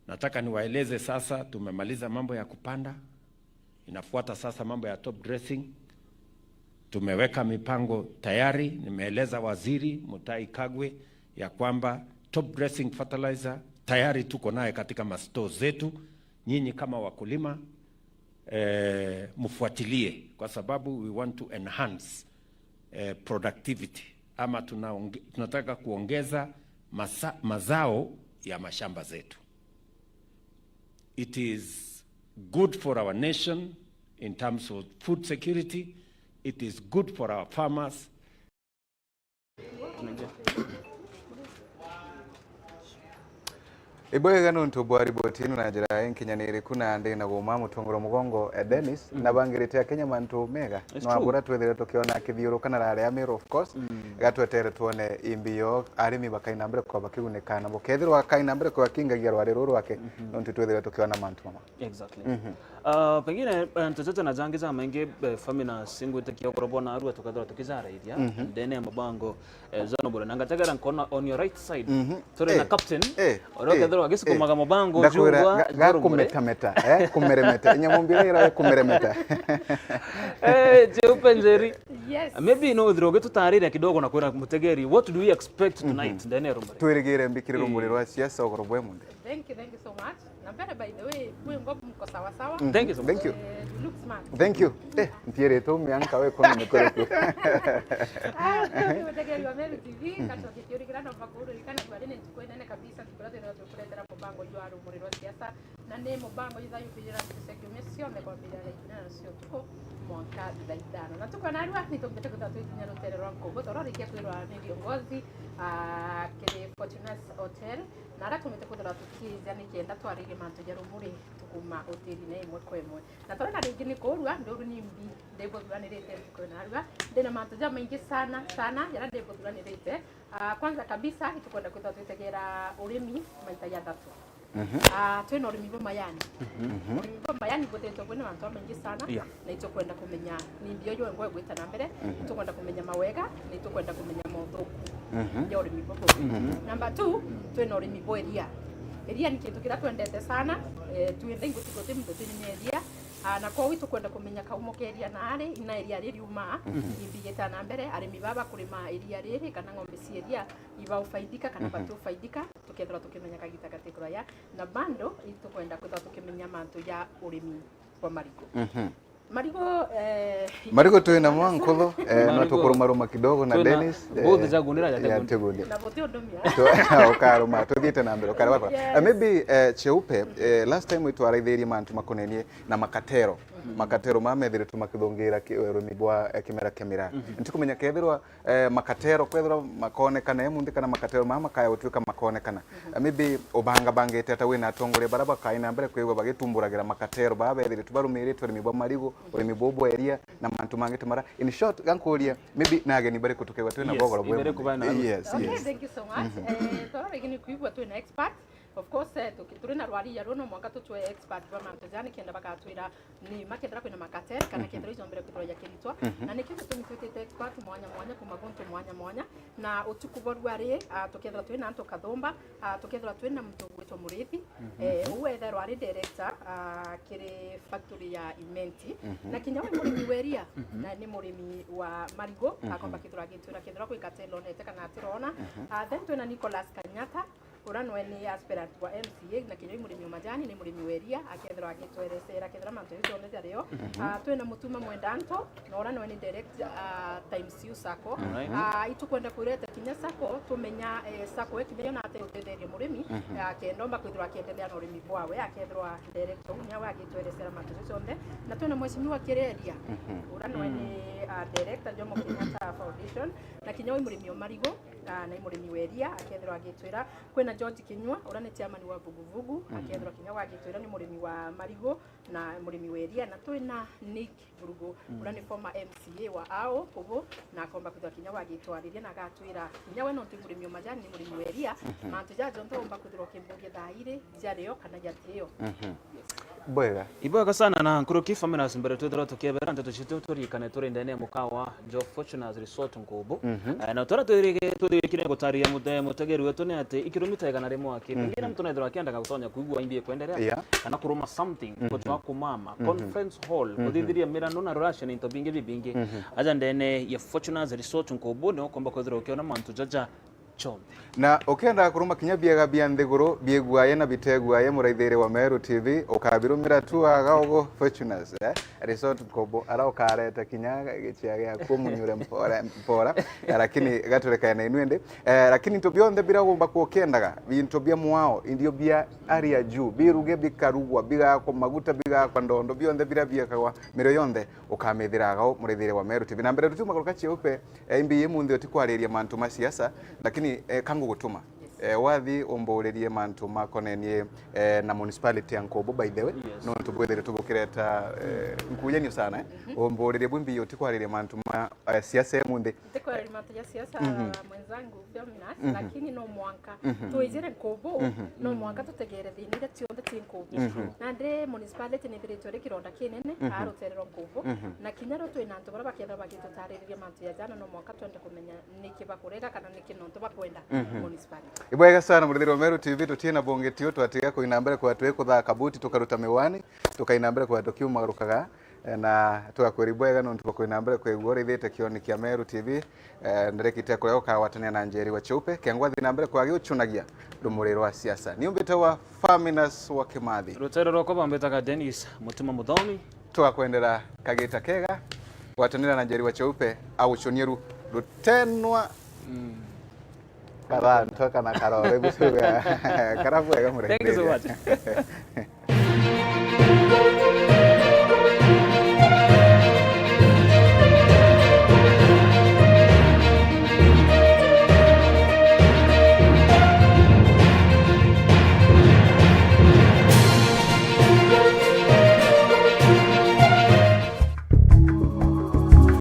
Nataka niwaeleze sasa, tumemaliza mambo ya kupanda, inafuata sasa mambo ya top dressing. Tumeweka mipango tayari, nimeeleza Waziri Mutahi Kagwe ya kwamba top dressing fertilizer tayari tuko naye katika mastore zetu. Nyinyi kama wakulima, eh, mfuatilie, kwa sababu we want to enhance, eh, productivity, ama tunaonge-, tunataka kuongeza masa-, mazao ya mashamba zetu. It is good for our nation in terms of food security. It is good for our farmers. Ibwega nontu bwa riboti ino na njira inkinyaniriku, na ndi na guma mutongoro mugongo, eh, Dennis, na bangirite Akenya mantu mega. No abura twethire tukiona kithiuruka na rari Amiru, of course, gatwetere twone imbi yo arimi bakaina mbere kwa bakigunika nabo. Kethirwa akaina mbere kwa kingagia rwari ruru rwake, nontu twethire tukiona mantu mama. Exactly. Ah, pengine, eh, nteto na jangi ja maingi, eh, famina singwitikia ukorwo bwona arua tukethirwa tukijaraithia ndene ya mabango, eh, jano bure. Na ngategera nkona on your right side, turi na captain, uria ukethirwa agisukumaga mabango jungwa, ga-, ga-, kumetameta, eh, kumeremeta. Inya mumbira ira kumeremeta. Eh, Jeupe Njeri. Yes. Maybe no uthire ugitutariria kidogo na kwira mutegeri, what do we expect tonight ndene ya Rumuri? Twirigire mbikire Rumuri rwa siasa ugoro bwe munthi. Thank you, thank you so much. Na mbere, by the way, kwi ngoma mko sawa sawa. Thank you so much. Thank you. Eh, you look smart. Thank you. Eh, ntieretwo mianka we kono ni kwereku. Ah, thank you, mutegeri wa Meru T V, kacokia kiurikira na mpaka uririkana twari ni ntuku nene kabisa, ntuku iria twirwa tukuretera mubango jwa Rumuri rwa siasa, na ni mubango jithayukirira ntuku cia kiumia cionthe kwambirira thaa inyanya cia utuku mwanka thaa ithano. Na tukwona arua ni tumbite kwithirwa twikinya rutere rwa nkubu, tororikia kwirwa ni viongozi, ah, kiri Fortuna's Hotel, na aria tumite kwithirwa tukiija ni kenda twaririe mantu ja Rumuri tukuma utirine imwe kwa imwe. Na turi na ringi ni kuurua, nduru ni mbi, ndibuthuranirite ntuku ino arua. Ndina mantu jamaingi sana, sana, jaria ndibuthuranirite. Ah, kwanza kabisa, itukwenda kwithirwa twitegera urimi maita jathatu. Ah, twina urimi bwa mayani. Urimi bwa mayani bwithiritwe bwina mantu jamaingi sana. Yeah. Na itukwenda kumenya ni mbio jwe ngwe gwita na mbere, itukwenda kumenya mawega, na itukwenda kumenya mothuku ja urimi bubu. Number two, twina urimi bwa iria. Iria ni kintu kiria twendete sana, eh, twinthe nguti guti muntu utinimia iria. Ah, na kwoguo itukwenda kumenya kaumo ka iria na ari, na iria ririuma, imbi igita na mbere, arimi baba kurima iria riri, kana ng'ombe cia iria, ibaufaidika kana batufaidika, tukethirwa tukimenya kagita gati kuraya, na bando itukwenda kwithirwa tukimenya mantu ja urimi bwa marigu. Marigo, eh, Marigo twina mwa nkuthu, eh, no tukurumaruma kidogo na Dennis, eh, both ja gunira ya tegundi. Na bote undu mia. Ukaruma, tuthiite na mbere, ukaruma. Yes. Eh, maybe, eh, Cheupe, eh, last time itwaraithirie mantu makonenie na makatero. Makatero ma methiritwe makithungira ki-, urimi bwa, eh, kimera kia miraa. Ntikumenya kethirwa eh, makatero kwethirwa makonekana, eh, munthi kana makatero mama makaya gutuika makonekana. Eh, maybe ubangabangite ata wina atongoria bara bakaina mbere kwigua bagitumburagira makatero baa bethiritwe barumiritwe urimi bwa marigu, urimi buu bwa iria na mantu mangi tumara. In short, gankuria, maybe na ageni bari kutukegwa twina bogoro bwe. Yes, yes. Okay, thank you so much. Eh, toro rigi ni kwigua twina expert. Of course, eh, tuki-, turi na rwaria ruu no mwanka tutwe expert ba mantu jani kenda bagatwira ni makethira kwina makatero kana kethira ijombere kwithirwa jakiritwa. Na nikio gitumi twitite expert mwanya mwanya kuma guntu mwanya mwanya. Na utuku bwa rwari, ah, tukethirwa twina antu kathumba, ah, tukethirwa twina muntu gwitwa Murithi. Eh, uu etherwa ari director, ah, kiri factory ya Imenti. Na kinya we murimi wa iria, na ni murimi wa marigu, akomba kethirwa agitwira kethirwa kwi katero onete kana atirona. Ah, then twina Nicholas Kanyata, Ura nwe ni aspirant wa M C A, na kinya wi murimi o majani, ni murimi wa iria, akethirwa agitwerecera kethira mantu jau jonthe jario. Ah, twina Mutuma Mwendanto, na ura nwe ni direct, ah, Times U Sacco. Ah, itukwenda kwirete kinya Sacco, tumenya, eh, Sacco e kinya yo nate utetheria murimi, ah, kenda omba kwithirwa akiendelea na urimi bwawe, akethirwa direct u niawe agitwerecera mantu jau jonthe. Na twina Mheshimiwa Kireria, ura nwe ni, ah, director Jomo Kenyatta Foundation, na kinya wi murimi o marigu. ah, na i murimi wa iria, akethirwa agitwira. Kwina George Kinyua, uria ni chairman wa Vuguvugu, Mhm. akethirwa kinya agitwira ni murimi wa marigu na murimi wa iria, na twina Nick Burugu, Mm. uria ni former M C A wa Ao, koguo, na akomba kwithirwa kinya agitwariria na agatwira kinya we nontu i murimi o majani, ni murimi wa iria, Mhm. mantu jaja jonthe womba kwithirwa ukimburia thaa iri, jario kana jatio. Mhm. Yes. Bwega. Ibwega sana na nkuruki Faminas, mbere twithirwa tukiebera nteto citu, turirikane turi ndene ya mukawa Joe Fortuners Resort Nkubu. Mhm. Eh, na twara twirige-, twithirikire gutariria mute-, mutegeri wetu ni ati i kilomita igana rimwe aki. Mhm. Pengine mtu naithirwa akiendaga gutonya kuigua imbi ikwenderea, Yeah. kana kuruma something, Mhm. gutwa kumama, Mhm. conference hall, Mhm. kuthithiria mirano na ruracio na into bingi bibingi. Mhm. Aja ndene ya Fortuners Resort Nkubu ni ukomba kwithirwa ukiona mantu jaja jonthe. Na ukiendaga kuruma kinya biega bia nthiguru, biiguaye na biteguaye, muraithiri wa Meru T V, ukabirumira tu aga ugu Fortuners, eh? Resort Nkubu, ara ukareta kinya gichia giaku umunyure mpora, mpora, eh, lakini gaturekae na inwende. Eh, lakini into bionthe bira gumba kukiendaga, into bia mwao, into bia hali ya juu, biruge bikarugwa, bigakwa maguta, bigakwa ndondo, bionthe bira biekagwa, mirio yonthe, ukamithira aga u muraithiri wa Meru T V. Na mbere tutuma kuruka chiupe, Eh, imbi imunthi utikwariria mantu ma siasa, lakini, eh, ka ngugutuma. Yes. Eh, wathi umburirie mantu makonenie, eh, na municipality ya Nkubu, by the way. Yes. Nontu bwithire tubukireta, eh, nkuyanio sana, eh. Mhm. Umburirie bwimbi utikwariria mantu ma, eh, siasa imunthi. Ntikwariria mantu ja siasa, Mhm. mwenzangu Faminas, Mhm. lakini no mwanka Mhm. twijire Nkubu, Mhm. no mwanka tutegere thina iria cionthe ci Nkubu. Mhm. Nandi municipality nithiritwe ri kironda kinene, Mhm. aa rutere rwa Nkubu, Mhm. na kinya rio twina antu baria bakethirwa bagitutaririria mantu ja jana, no mwanka twende kumenya niki bakurega kana niki nontu bakwenda Mhm. municipality. Ibwega sana, murithiri wa Meru T V, tutie na bungi tiu, twatiga kuina mbere kwa twi kuthaka buti, tukaruta miwani, tukaina mbere kwa tukiumagarukaga, eh, na tugakwira ibwega nontu bwa kuina mbere kwigua urithite kioni kia Meru T V, eh, ndirikite kuria ukagwatania na Njeri wa Cheupe, kengwa thina mbere kwa giuchunagia rumuri rwa siasa. Niumbite wa Faminas wa Kimathi. Rutere rwakwa bambitaga Dennis Mutima Muthomi. Tugakwendera kagita kega, gwatanira na Njeri wa Cheupe, aguchonie ru-, rutenwa. Mm. Kaba ntoka na karore gucuga. Karabu wega muraithiri. Thank you so much.